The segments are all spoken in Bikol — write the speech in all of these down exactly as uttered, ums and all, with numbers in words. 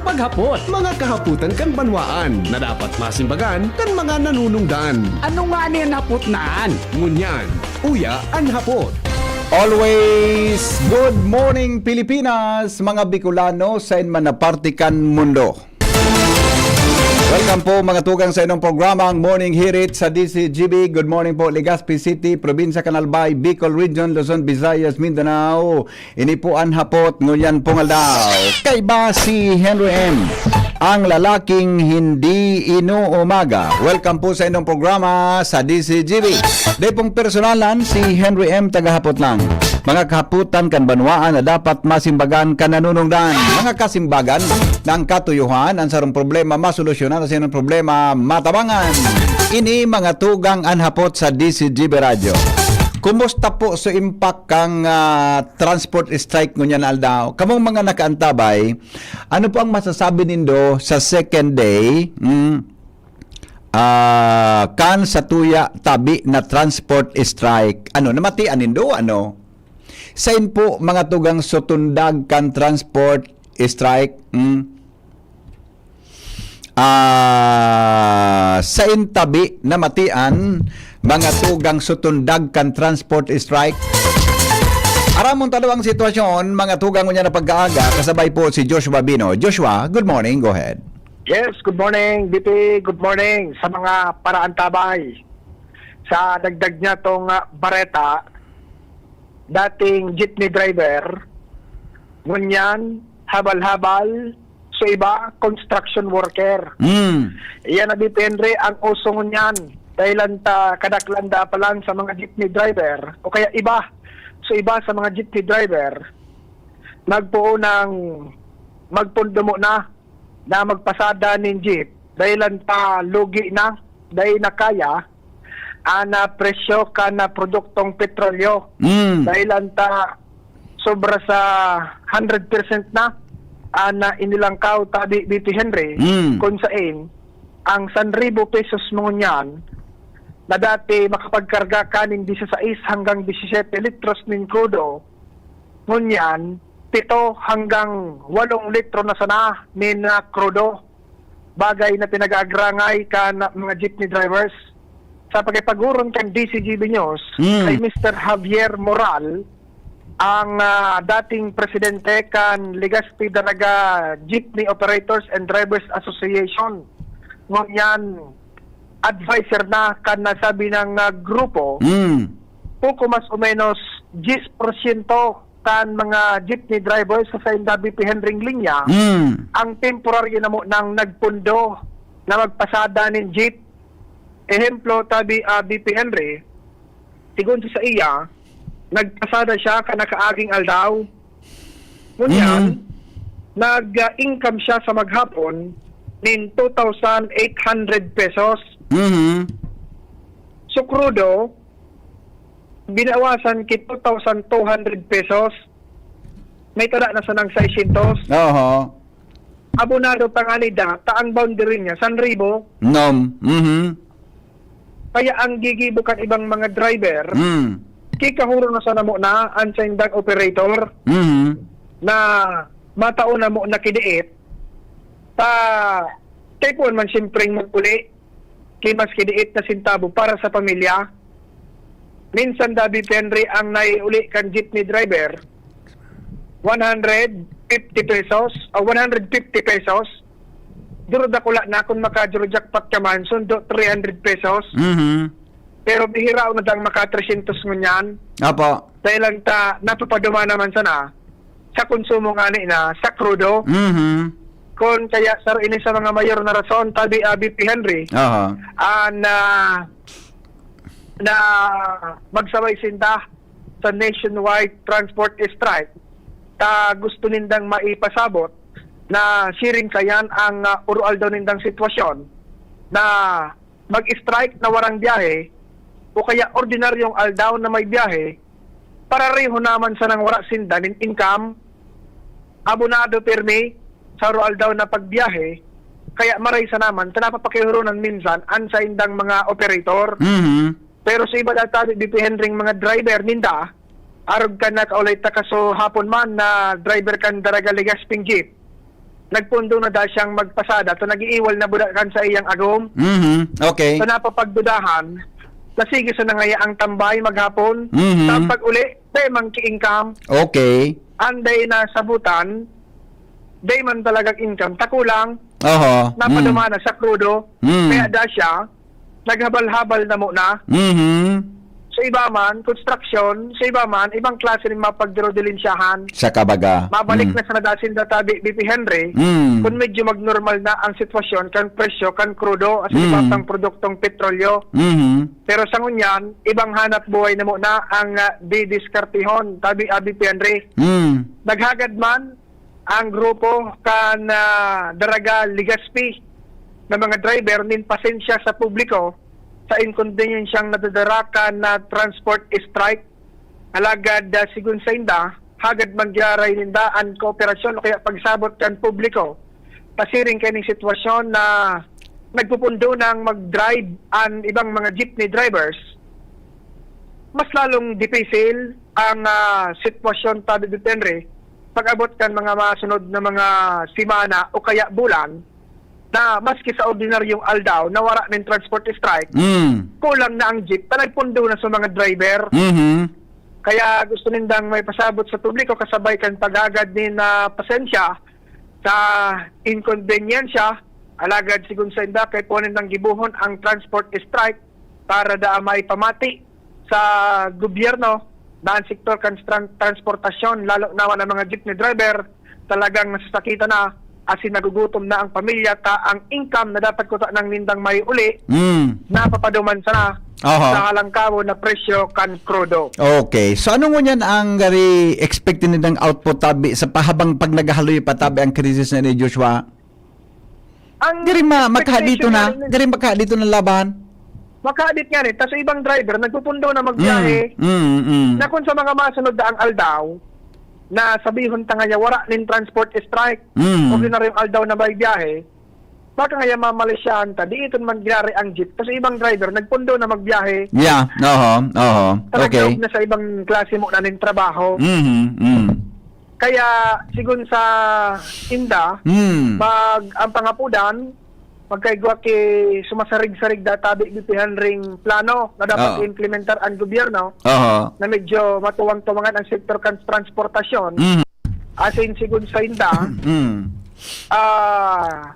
Paghapot, mga kahapotan kan banwaan na dapat masimbagan kan mga nanunungdan. Ano nga ni an hapot na an? Ngunyan, uya an hapot. Always good morning, Pilipinas, mga Bicolano, sain man na parte kan mundo. Welcome po, mga tugang, sa inyong programang Morning Hirit sa D C G B. Good morning po, Legazpi City, Probinsya kan Albay, Bicol Region, Luzon, Visayas, Mindanao. Ini po an hapot ngunyan pong aldaw. Kaiba si Henry M, ang lalaking hindi inuumaga. Welcome po sa inyong programa sa D C G B. Dai pong personalan, si Henry M, tagahapot lang. Mga kahapotan kan banwaan na dapat masimbagan kan nanunungdan. Mga kasimbagan, na ang katuyohan, ang sarong problema masolusyonan, ang sarong problema matabangan. Ini mga tugang an hapot sa D C G B Radyo. Kumusta po sa impact kang, ah, transport strike ngunyan na aldaw? Kamong mga nakaantabay, ano po ang masasabi nindo sa second day, mm, ah, kan sa tuya tabi na transport strike? Ano, namatian nindo, ano? Sain po, mga tugang, sutundag kan transport strike? Mm. Ah, sain tabi namatian, mga tugang, sutundag kan transport strike? Aramon ta daw ang sitwasyon, mga tugang, ngunyan na pagkaaga, kasabay po si Joshua Bino. Joshua, good morning. Go ahead. Yes, good morning, D P. Good morning sa mga paraantabay. Sa dagdag niya tong, ah, bareta, dating jeepney driver, ngunyan, habal-habal, sa iba, construction worker. Mm. Iyan na, D P Henry, ang uso ngunyan. Dahilan ta kadaklan da pa lang sa mga jeepney driver o kaya iba, sa iba sa mga jeepney driver, nagpoon ng magpundo mo na, na magpasada nin jeep. Dahilan ta lugi na, dai na kaya, an, ah, presyo kan, ah, produktong petrolyo. Mm. Dahilan ta sobra sa hundred percent na an, ah, inilangkaw tabi, B P Henry, Mm. kun sain ang san ribo pesos ngunyan na dati makapagkarga ka nin disisais hanggang disisete litros nin krudo, ngunyan, pito hanggang walong litro na sana nin, ah, krudo. Bagay na pinag-aagrangay kan mga jeepney drivers. Sa pakipaghuron kan D C G B News, Mm. kay Mister Javier Moral, ang, ah, dating presidente kan Legazpi Daraga Jeepney Operators and Drivers Association, ngunyan adviser na kan nasabi nang, ah, grupo, Mm. poko mas o menos diyes porsyento kan mga jeepney drivers sa sainda, B P Henry, linya, Mm. ang temporaryo na mo nang nagpundo na magpasada nin jeep. Ehemplo, tabi, ah, B P Henry, sigon sa saiya, nagpasada siya kan nakaaging aldaw. Ngunyan, Mhm. nag, ah, income siya sa maghapon nin two thousand eight hundred pesos. Mhm. So, krudo, binawasan ki two thousand two hundred pesos. May tada na sanang seiscientos. Oho. Abonado pa ngani da, ta ang boundary niya, san ribo. Nom. Mhm. Kaya ang gigibo kan ibang mga driver, Mm. kikahuro na sana mo na ang saindang operator Mhm. na matao na mo na kidiit, ta kay puon man siyempreng mag-uli, ki mas kidiit na sentabo para sa pamilya. Minsan, Dabi Henry, ang naiuli kan jeepney driver, one hundred fifty pesos o one hundred fifty pesos. Duro dakula na kung maka-jackpot ka man, sundo three hundred pesos. Mhm. Pero bihira na dang maka tresyentos ngunyan. Apo. Dahil lang ta, napapaduma naman sana sa konsumo ngani na sa krudo. Mhm. Kun kaya, sir, ini sa mga mayor na rason, tabi, ah, B P Henry, Aha. ah, na, na magsabay sinda sa nationwide transport strike, ta gusto nindang maipasabot na siring sayan ang, ah, urualdaw nindang sitwasyon na mag-strike na warang biyahe o kaya ordinaryong aldaw na may biyahe, parareho naman sanang wara sinda nin income, abonado pirmi sa urualdaw na pagbiyahe, kaya maray sa naman ta napapakihuronan minsan an saindang mga operator. Mhm. Pero sa iba databi, B P Henry, mga driver ninda, arog kan nakaulay ta kaso hapon man na driver kan Daraga Legazpi jeep, nagpundo na da siyang magpasada, ta nag-iiwal na buda kan sa iyang agom. Mhm. Okay. Sa napapagdudahan, na sige sa nangaya ang tambay maghapon, Mhm. sa pag-uli, dai man ki-income. Okay. Anday na sabutan, dai man talagang income. Takulang, Oho. napadumana sa krudo, Mm. kaya da siya, naghabal-habal na muna. Mhm. Sa iba man, construction, sa iba man, ibang klase ng mga pagdirodilensyahan. Sa kabaga. Mabalik Mm. na sa nadasin databi, B P Henry, Mm. kung medyo magnormal na ang sitwasyon kan presyo kan krudo at sa Mm. iba pang produktong petrolyo. Mhm. Pero sa ngunyan, ibang hanap buhay na muna ang ah, didiskartihon, tabi a B P Henry. Mm. Naghagad man ang grupo kan ah, Daraga Legazpi na mga driver nin pasensya sa publiko sa inkonbenyensyang nadadara kan na transport strike. Alagad ah, sigon sa inda, hagad man giraray ninda an kooperasyon o kaya pagsabot kan publiko. Pasiring kaining sitwasyon na nagpupundo nang mag-drive an ibang mga jeepney drivers, mas lalong dipisil ang ah, sitwasyon, tabi, B P Henry, pag-abot kan mga masunod na mga semana o kaya bulan na maski sa ordinaryong aldaw na wara nin transport strike, Mm. kulang na ang jeep na nagpundo na sa mga driver. Mhm. Kaya gusto nindang may pasabot sa publiko kasabay kan paghagad nin ah, pasensya sa inkonbenyensya. Alagad sigon sa inda, kaipuhan nindang gibohon ang transport strike para daa maipamati sa gobyerno na ang sektor kan tran- transportasyon, lalo na ang mga jeepney driver, talagang nasasakitan na asin nagugutom na ang pamilya ta ang income na dapat kutanang nindang maiuli, Mm. napapaduman sana Oho. sa halangkawon na presyo kan krudo. Okay. So ano ngunyan ang gari expected nindang output, tabi, sa pahabang pag naghahaloy pa, tabi, ang krisis na ni Joshua? Ang Gari ma makahadito expectation na, nga rin- gari makahadito na laban. Makahadit nga rin, tas ibang driver nagpupundo na magbiyahe. Mm, mm, mm. Na kung sa mga masunod na ang aldaw, na sabihon ta ngaya wara nin transport strike, Mm. ordinaryong aldaw na may biyahe, baka ngaya mamalisyahan ta, di iton mangyari ang jeep. Kasi ibang driver, nagpundo na magbiyahe. Yeah, oho, oho. Talagang Okay. na sa ibang klase mo na nin trabaho. Mhm, mm. Kaya, sigon sa inda, Mm. pag ang pangapudan, magkaigwa ki sumasarig-sarig databi, B P Henry, plano na dapat Oo. implementar ang gobyerno Oho. na medyo matuwang-tuwangan ang sektor kan transportasyon. Mm. Asin sigon sa inda, Mm. ah,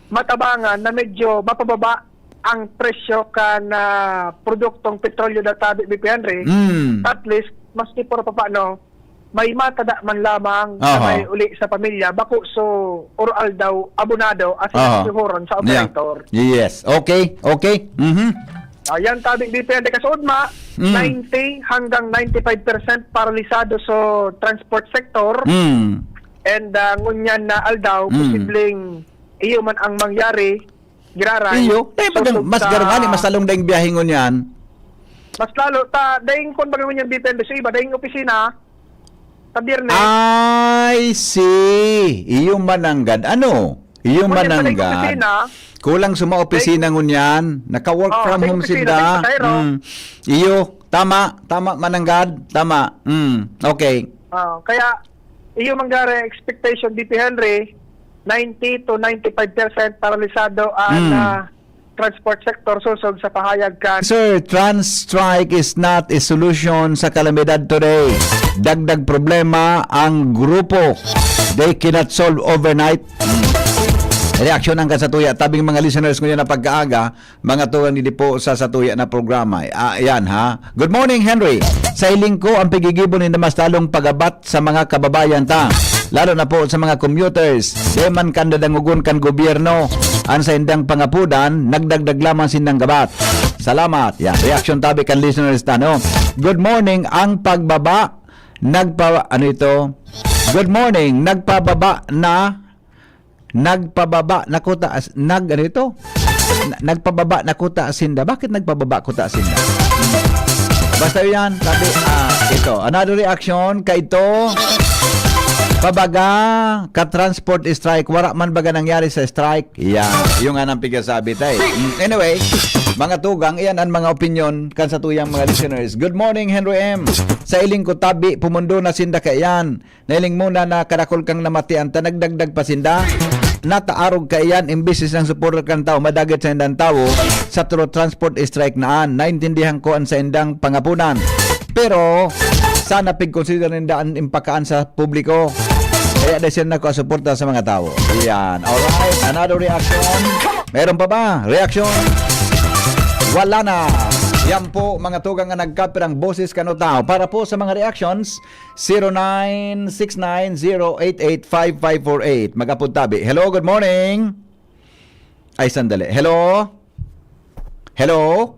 matabangan na medyo mapababa ang presyo kan ah, produktong petrolyo databi, B P Henry. Mm. At least, maski por papaano, may matada man lamang na Aha. may uli sa pamilya, bako so or aldaw abonado as Aha. in sa Yeah. operator. Yes. Okay. Okay. Mhm. Ayan, tabi, depende ka sa udma, Mm. ninety hanggang ninety-five percent paralisado sa transport sector. Mm. And ah, ngunyan na aldaw, Mm. posibleng iyo man ang mangyari, giraray. Iyo, eh, pag Susog mas sa garugani, mas lalong daing biyahe ngunyan. Mas lalo, ta, daing kun baga ngunyan depende sa iba, daing opisina, sa biyernes. I see. Iyo mananggad. Ano? Iyo Ngunyan, daing mananggad. opisina. Kulang sa mga opisina ngunyan. Naka-work Oh, from daing home opisina, sinda. daing pasahero. Mm. Iyo, tama, tama mananggad. Tama. Mm. Okay. Oh, kaya, iyo mangyari expectation, B P Henry, ninety to ninety-five percent paralisado ang Mm. ah, transport sector susog sa pahayag kan Sir, trans strike is not a solution sa kalamidad today. Dagdag problema ang grupo. They cannot solve overnight. Reaksyon ang kasatuya. Tabing mga listeners ngayon na pagkaaga, mga tugang didi po sa satuya na programa. Ah, yan ha. Good morning, Henry. Sa hiling ko, ang pigigibo ninda mas lalong pagabat sa mga kababayan ta, lalo na po sa mga commuters. Di man kan dadangogon kan gobyerno an saindang pangapudan, nagdagdag lamang sindang gabat. Salamat. Yan, reaksyon tabi kan listeners ta, no? Good morning, ang pagbaba, nagpa, ano ito? Good morning, nagpababa na, nagpababa na kuta, as- nag, ano ito? Na- nagpababa na kuta sinda. Bakit nagpababa kuta sinda? Basta yan, sabi, ah, ito. Another reaction, kay ito, pabaga, ka-transport strike, wala man baga nangyari sa strike. Yan, yung nga nang pigasabi tayo. Mm, anyway, mga tugang, iyan ang mga opinion kan sa tuyang mga listeners. Good morning, Henry M. Sa iling ko tabi, pumundo na sinda kaiyan. Nailing muna na kadakol kang namatian ta nagdagdag pa sinda. nataarog kaiyan, imbis na suporta kan tawo, madagit sa indang tawo, sa True Transport strike na an. Naintindihan ko an saindang pangapunan. Pero, sana pigkonsidera ninda an impakaan sa publiko. Kaya dai siya nagkasuporta sa mga tawo. Yan. Alright. Another reaction? Meron pa ba? Reaction? Wala na. Yan po, mga tugang na nagkapirang boses kano tao. Para po sa mga reactions, zero nine six nine zero eight eight five five four eight. Mag-apod tabi. Hello, good morning. Ay, sandali. Hello? Hello?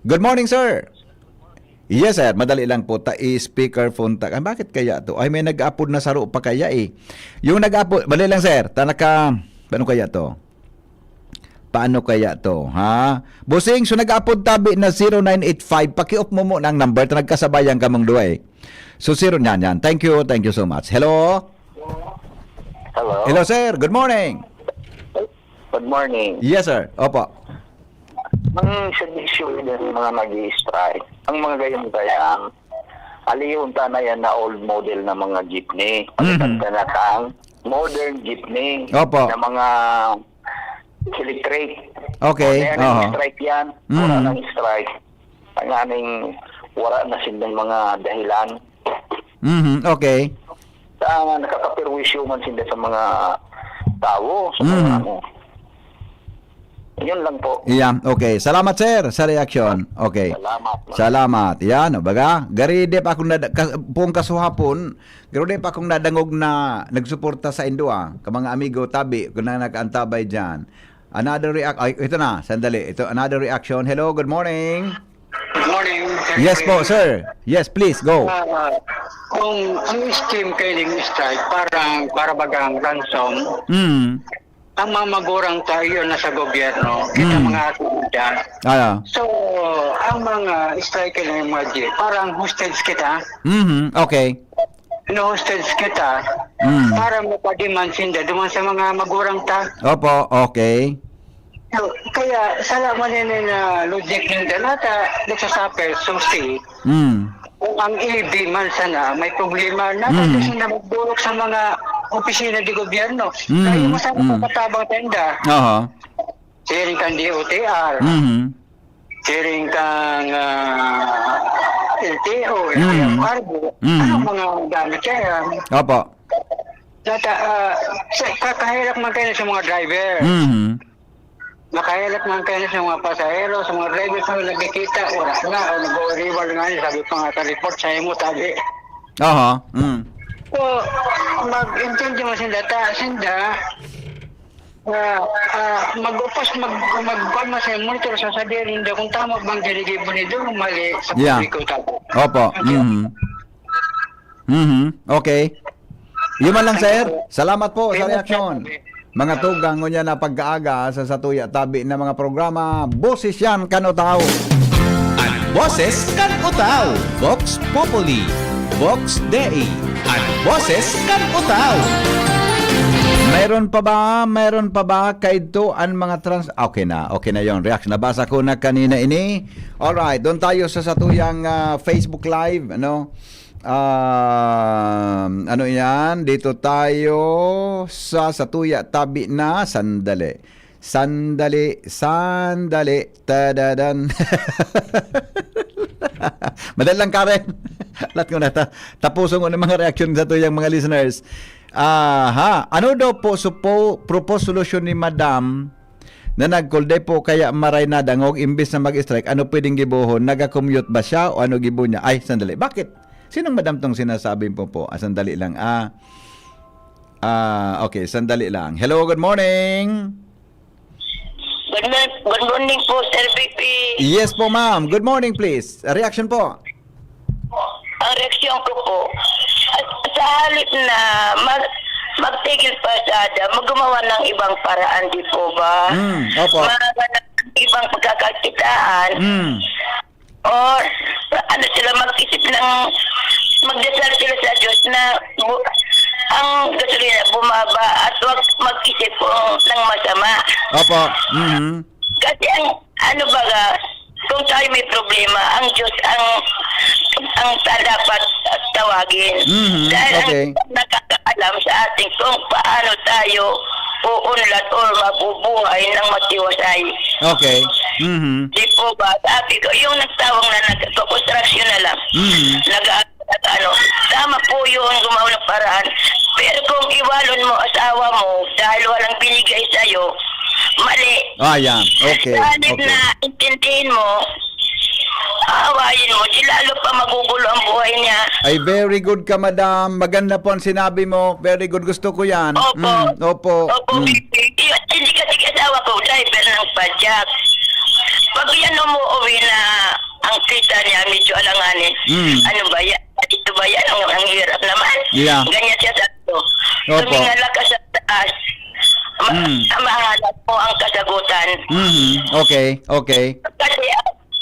Good morning, sir. Yes, sir. Madali lang po. Ta speaker phone ta. Ay, bakit kaya to? Ay, may nag-apod na saro pa kaya eh. Yung nag-apod, madali lang, sir. Tanaka, paano kaya to? Paano kaya to, ha? Bossing, so nag-apod tabi na zero nine eight five. Paki-off mo muna ang number. Ta nagkasabayan kamong duwa eh. So, zero niyan, yan. Thank you, thank you so much. Hello? Hello? Hello, sir. Good morning. Good morning. Yes, sir. Opo. Ang serbisyo ng mga nag-i-strike, ang mga gayong-gayang, alihon ta na yan na old model na mga jeepney. Palitan Mhm. ta na kang modern jeepney Opo. na mga electric. Okay, Kaya nang oho. strike yan, wala Mhm. nang strike. Tanganing wala na silang mga dahilan. Mhm, okay. Sa nakakaperwisyo man sila sa mga tao, sa mga Mhm. ano. Yun lang po. Yeah, okay. Salamat, sir, sa reaction. Okay. Salamat. Salamat. Yan, o baga, gari di pa akong nada, ka, pong kasuhapon, garo di pa akong nadangog na nagsuporta sa indo, ah. Ka mga amigo, tabi, kung na nag-aantabay dyan. Another react, ay, ito na, sandali. Ito, another reaction. Hello, good morning. Good morning. Yes po, sir. Yes, please, go. Ah, kung ang scheme kayo ng strike, parang para bagang ransom, Mm. ang mga magurang tayo na sa gobyerno, kita Mm. mga atin dyan. Ah, So, ang mga strike ng mga G, parang hostage kita. mhm, okay. No hostage kita Mm. para mapadiman sinda duman sa mga magurang ta. Opo, okay. So, kaya, salamat na na logic ng danata, nagsasuffer, susi. Mm. Kung ang A B man sana, may problema na, Mm. kasi na magburok sa mga opisina di gobyerno. Mm, Kaya masama mm. katabang tenda. Aha. Siring kang D O T R, Mhm. siring kang ah, L T O, Mm. cargo, Mm. ano mga gamit kaya? Opo. Nata, ah, sa, kakahirap man kayo sa mga driver. Mhm. Makahirap man kayo sa mga pasahero, sa mga driver sa nagkikita, wala na, o nag-o-rival nga yun, sabi pa nga sa report sa imo, sabi. Aha. Mm. So, mag-intindi mo sinda, ta, sinda, ah, ah, mag-upos, mag, mag, mag, sa monitor sa sabihin ninda kung tama bang ginigibo nindo, o mali sa Yeah. publiko, tama. Opo. Mhm. Mhm. Okay. Yun man lang, sir. Salamat po sa reaksyon. Mga tugang, ngunyan na pagkaaga sa satuya tabi na mga programa, Boses Yan Kano Tao. An boses kan Utao, Vox Populi, Vox Dei, an boses kan Utao. Mayroon pa ba? Mayroon pa ba? Kaidto an mga trans... Okay na. Okay na yon. Reaction. Nabasa ko na kanina ini. Alright. Doon tayo sa satuyang ah, Facebook Live. Ano? Um, ano yan? Dito tayo sa satuya tabi na. Sandali. Sandali. Sandali. Tadadan. Madali lang, Karen. Lahat ko na ta. Tapuson ko ng mga reaction sa tuyang mga listeners. Aha. Ano daw po supo, propose solusyon ni Madam na nagkulde po kaya maray na dangog imbis na mag-strike? Ano pwedeng gibohon? Naga-commute ba siya o ano gibo niya? Ay, sandali. Bakit? Sinong Madam tong sinasabi po po? Ah, sandali lang. Ah, ah, okay. Sandali lang. Hello, good morning. Good, mo- good morning po, Sir B P. Yes po, ma'am. Good morning, please. Reaction po. Ang reaksyon ko po, at sa halip na mag, magtigil pa siya, gumawa ng ibang paraan, di po ba? Mm, opo. Mga ibang pagkakakitaan. Mm. Or ano sila, mag-isip ng, magdasal sila sa Diyos na bu- ang gasolina bumaba at huwag mag-isip kung ng masama. Opo. Mhm. Kasi ang, ano baga, kung tayo may problema, ang Diyos ang, ang ta- dapat tawagin. Mhm, Dahil okay. ang nakakaalam sa atin kung paano tayo uunlad or mabubuhay ng matiwasay. Okay. Mhm. Di po ba? Sabi ko, yung nagtawang na nag-construction na lang. Mhm. Nag ano, tama po yun, gumawa ng paraan. Pero kung iwalon mo asawa mo dahil walang binigay sa'yo, mali. Ah, yan. Okay. Sa halip Okay. na intindihin mo, aawayin mo, di lalo pa magugulo ang buhay niya. Ay, very good ka, madam. Maganda po ang sinabi mo. Very good. Gusto ko yan. Opo. Mm, opo. Opo, Mm. baby. Hindi kasi asawa ko, driver ng padyak. Pag yan umuwi na ang kita niya, medyo alanganin. Mm. Ano ba yan? Ito ba yan? Ang, ang hirap naman. Yeah. Ganyan siya sa ko. Opo. Tumingala ka sa taas. Ma- Mm. Mahanap mo ang kasagutan. Mhm. Okay. Okay. Kasi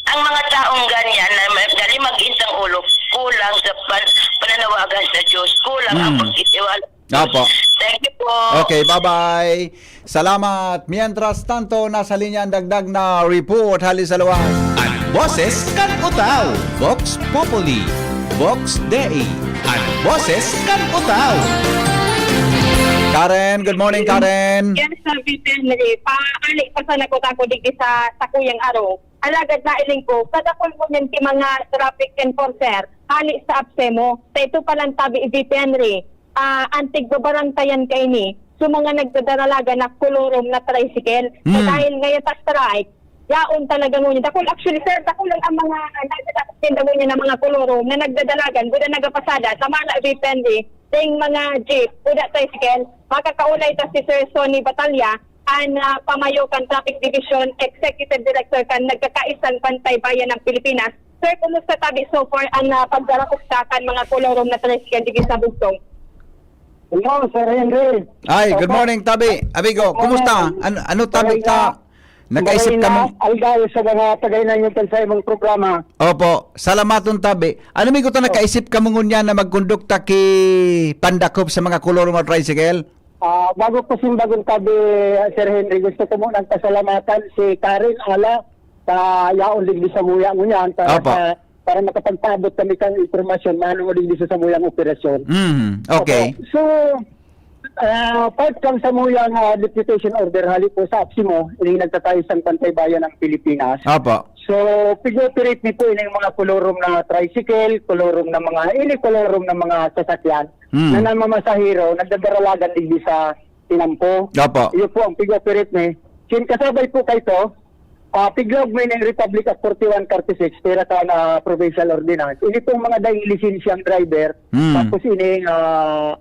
ang mga taong ganyan na ma- dali mag-intang ulo, kulang sa pan- pananawagan sa Diyos, kulang ang Mm. pagtitiwala. Opo. Thank you po. Okay, bye-bye. Salamat. Mientras tanto, nasa linya ang dagdag na report hali sa luwas. An boses kan Utao, Vox Populi, Vox Dei. An boses kan Utao. Karen, good morning, Karen. Yes, Sir Vic Henry. Paali pa sana ko tako digdi sa sakuyang aro. Alagad nailing ko, kadakol mo niyan ki mga traffic enforcer, hali sa APSEMO. Sa ito palang tabi, Vic Henry, ah, antig babarantayan kaini. So, mga nagdadaralaga na kolorom na tricycle. So, Hmm. dahil ngayon sa strike, yaon talaga ngunyan. Dakol, actually, sir, dakol lang ang mga nagdadakop din ngunyan ng mga kolorom na nagdadalagan, buda nagapasada, sa mga Vic Henry, ding mga jeep, buda tricycle, makakaulay ta si Sir Sonny Batalla, an ah, pamayo kan Traffic Division Executive Director kan nagkakaisang Bantay Bayan ng Pilipinas. Sir, kumusta tabi so far ang ah, pagdarakop sa kan mga kolorom na tricycle digdi sa Bugtong? Hello, Sir Henry. Ay, good Opo. morning, Tabi. Amigo, kumusta? Ano, ano Tabi Okay ta? na. Nakaisip Okay ka na. mo? Algayo sa mga tagay na inyong sa imong programa. Opo, salamaton, Tabi. Ano may gusto nakaisip ka mo ngunyan na magkondukta ki pandakop sa mga kolorom o tricycle? Ah, bago ko simbag ang tabi, Sir Henry, gusto ko muna pasalamatan si Karen Ala sa yaon digdi sa Muya ngunyan para Opo. sa, para makapagpaabot kami kan impormasyon mano digdi sa samuyang operasyon. Mhm. Okay. Opo. So, ah, part kan samuyang ah, deputation order hali po sa APSEMO, ini nagtatayos ang Bantay Bayan ng Pilipinas. Opo. So, pig-operate ni po ini yung mga kolorom na tricycle, kolorom na mga, ini kolorom na mga sasakyan Hmm. na namamasahero, nagdadaralagan digdi sa tinampo. Opo. Iyo po ang pig-operate ni. Sin kasabay po kay to, ah, piglaog mo yung Republic Act forty-one thirty-six, pera ka na provincial ordinance. Ini pong mga daing lisensyang driver, Hmm. tapos ini, ah,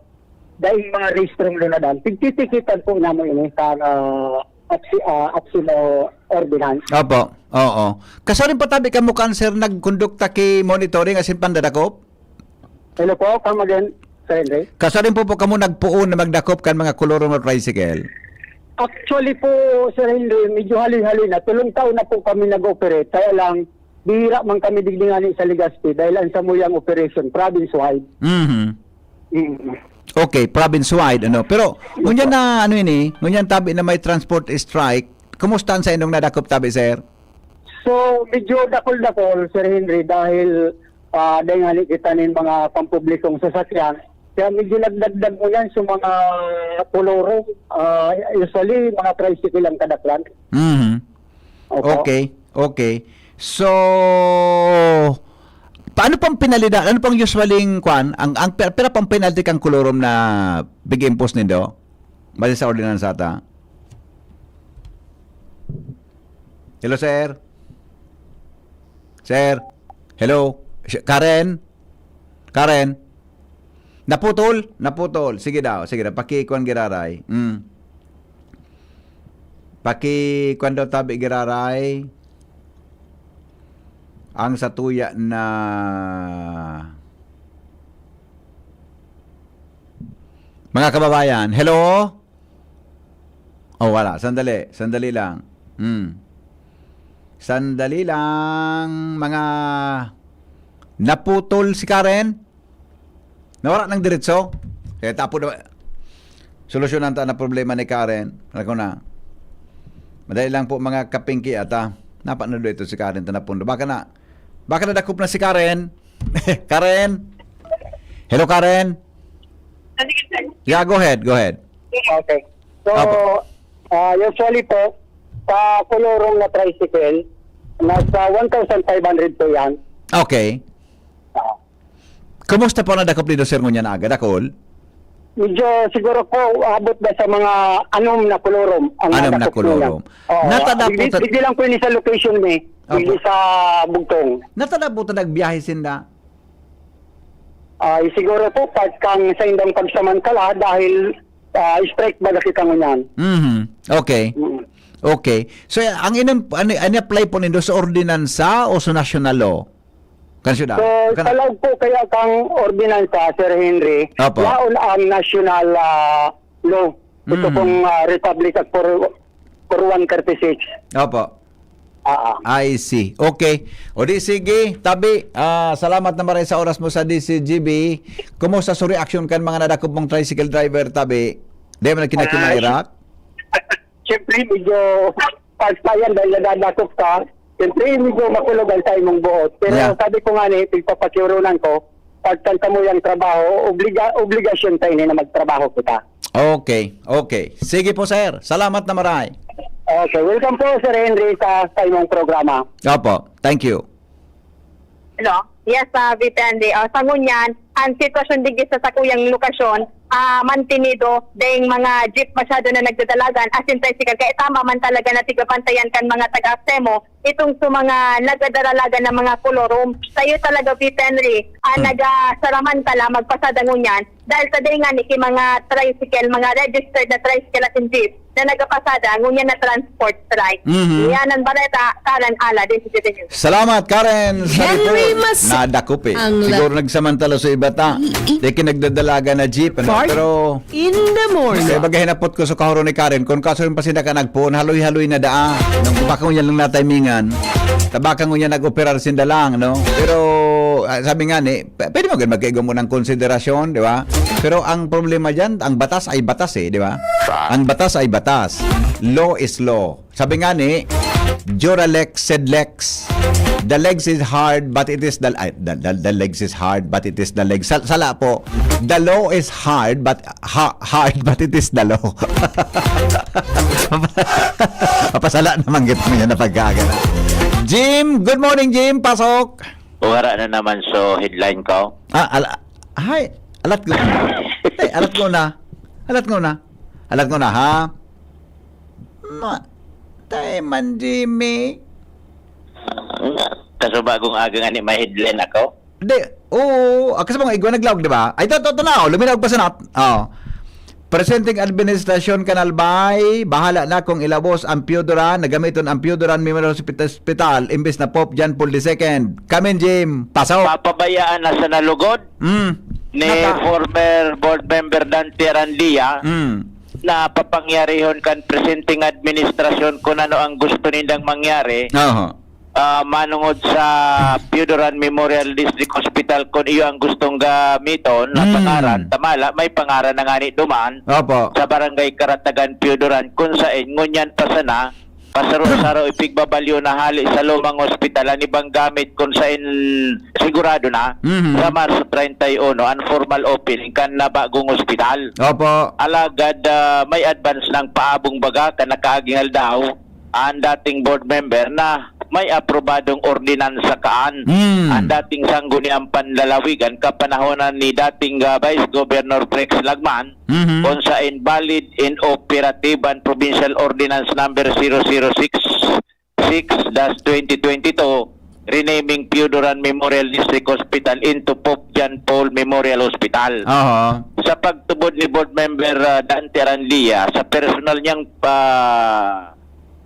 daing mga rehistrong lunadan. Pigtitikitan po namo ini sa, ah, APSI, ah, APSIMO ordinance. Opo. Oo. Kasarin pa tabi kamo kan, sir, nagkondukta ki monitoring asin pandadakop? Hello po, come again, Sir Henry. Kasarin po po kamo nagpuon na magdakop kan mga kolorom o tricycle? Actually po, Sir Henry, medyo hali-hali na. Tulong taon na po kami nag-operate. Kaya lang, bihira man kami digdi ngani sa Legazpi dahil ang samuyang operation, province-wide. Mhm. Mm. Okay, province-wide, ano. Pero, ngunyan na, ano ini, ngunyan tabi na may transport strike, kumusta ang sa inyong nadakop tabi, sir? So, medyo dakol-dakol, Sir Henry, dahil ah, dahil nga kita nin mga pampublikong sasakyan, kaya medyo nagdagdag mo yan sa mga koloro. Ah, usually, mga tricycle ang kadaklan. Mhm. Opo. Okay, okay. So, paano pang penalidad? Ano pang usualing kwan? Ang, ang per- pera pang penalty kang kolorom na big impose nindo? Base sa ordinansa ta? Hello, sir? Sir? Hello? Sh- Karen? Karen? Naputol? Naputol. Sige daw, sige daw. Pakikuan giraray. Mm. Pakikuan daw tabi giraray. Ang satuya na mga kababayan. Hello? Oh, wala. Sandali. Sandali lang. Hmm. Sandali lang, mga naputol si Karen. Nawara ng diretso. Kaya tapo na. Solusyonan ta na problema ni Karen. Ako na. Madali lang po, mga kapingki ata. Napa na ito si Karen, tanapundo. Baka na, baka nadakop na si Karen. Karen? Hello, Karen? Yeah, go ahead, go ahead. Okay. So, Opo. ah, usually po, sa Colorong na tricycle, nasa one thousand five hundred po yan. Okay. Ah, Kumusta po ang nadakop nindo, sir, ngunyan na aga? Dakol? Medyo siguro po, abot na sa mga anom na Colorum ang Anom na nadakop Colorum. niya. Oo, Natadapo digdi, ta- digdi lang po ini sa location ni, Opo. digdi sa Bugtong. Natadapo ta nagbiyahe sinda? Ay, siguro po, part kang sa indang pagsamantala dahil ah, strike baga kita ngunyan. Mhm. Okay. Mm. Okay. So, ang inin, ano, ano apply po nindo sa ordinansa o sa national law? Kan syudad? So, Kan- sa laog po kaya kang ordinansa, Sir Henry, Opo. yaon ang national ah, law. Ito Mm. pong ah, Republic Act four, four one thirty-six. Opo. Ah, ah. I see. Okay. O di sige, tabi, ah, salamat na maray sa oras mo sa D C G B. Kumusta sa reaction kan mga nadakop mong tricycle driver, tabi? Di man kinakimairak? Siyempre, medyo pagsayan dahil nadadakop ka. Siyempre, medyo makulog ang sa imong buot. Pero Yeah. sabi ko nga ni, pigpapakiurunan ko, pagkanta mo yung trabaho, obliga, obligasyon tayo na magtrabaho kita. Okay, okay. Sige po, sir. Salamat na maray. Okay, welcome po, Sir Henry, sa, sa imong programa. Opo, thank you. Hello? Yes, uh, V P N D. Uh, sa ngunyan, ang sitwasyon digdi sa sakuyang lokasyon, ah, mantenido, dahil mga jeep masyado na nagdadalagan, as in tricycle. Kaya tama man talaga na tigabantayan kan mga taga-ASEMO, itong sa mga nagdadalagan ng mga kolorum. Sa'yo talaga, V P N D, ah, Hmm. nagasaraman ka lang, magpasada ngunyan, dahil sa dahil nga ni ki mga tricycle, mga registered na tricycle at jeep, na nagapasada, ngunyan na transport strike. Mhm. Yan ang bareta, Karen Ala, din si News. Salamat, Karen, sa Henry report. Mas- Nadakop eh. ang la- Siguro nagsamantala sa iba ta. Di kinagdadalaga na jeep, ano? Fart Pero, In the morning. kaya baga hinapot ko sa kahuro ni Karen, kung kaso yung pasinda ka nagpuon, haloy-haloy na daa. Nung baka ngunyan lang natimingan, tabaka ngunyan nag-operar sinda lang, no? Pero, ah, sabi nga ni, p- pwede mo gud magkaigo mo ng konsiderasyon, di ba? Pero ang problema dyan, ang batas ay batas eh, di ba? Ang batas ay batas. Law is law. Sabi nga ni, Jura lex sed lex. The legs is hard, but it is the, ay, the, the, the legs is hard, but it is the legs. Sal- sala po. The law is hard, but ha- hard, but it is the law. Papasala naman kita niya na pagkaga na. Jim, good morning, Jim. Pasok. Wara na naman sa headline ko. Ah, ala, hay, alat ko. Ay, alat ko na. Alat ko na. Alat ko na, ha? Ma, tay man, Jimmy. Kaso bagong aga nga ni may headline ako. Di, oo, ah, kasi mga igwa naglaog, di ba? Ay, ito, ito, ito na, oh, luminaog pa sa nat. Oh. Presenting administrasyon kan Albay, bahala na kung ilabos ang Pioduran, na gamiton ang Pioduran Memorial Hospital, Hospital, imbes na Pope John Paul the Second. Kamin, Jim, pasok. Papabayaan na sa nalugod Mm. ni Nata- former board member Dante Arandia Mm. na papangyarihon kan presenting administrasyon kung ano ang gusto nindang mangyari. Oho. Ah, manungod sa Pioduran Memorial District Hospital, kung iyo ang gustong gamiton na Mm. pangaran, tamala, may pangaran na nga ni duman Opo. sa Barangay Karatagan, Pioduran, kung sain ngunyan pa sana, pasaro-saro ipigbabalyo na hali sa lumang ospital, ang ibang gamit kung sain sigurado na, Mhm. sa Marso treinta y uno, ang formal opening kan na bagong ospital. Opo. Alagad, ah, may advance ng paabong baga kan nakaaging aldaw, ang dating board member na may aprobadong ordinansa kaan. Mm. Ang dating sangguniang panlalawigan kapanahonan ni dating, ah, Vice Governor Rex Lagman, Mhm. kung sain valid and operative ang Provincial Ordinance Number zero zero six six dash twenty twenty-two, renaming Pioduran Memorial District Hospital into Pope John Paul Memorial Hospital. Oho. Sa pagtubod ni Board Member, ah, Dante Arandia, sa personal niyang pa,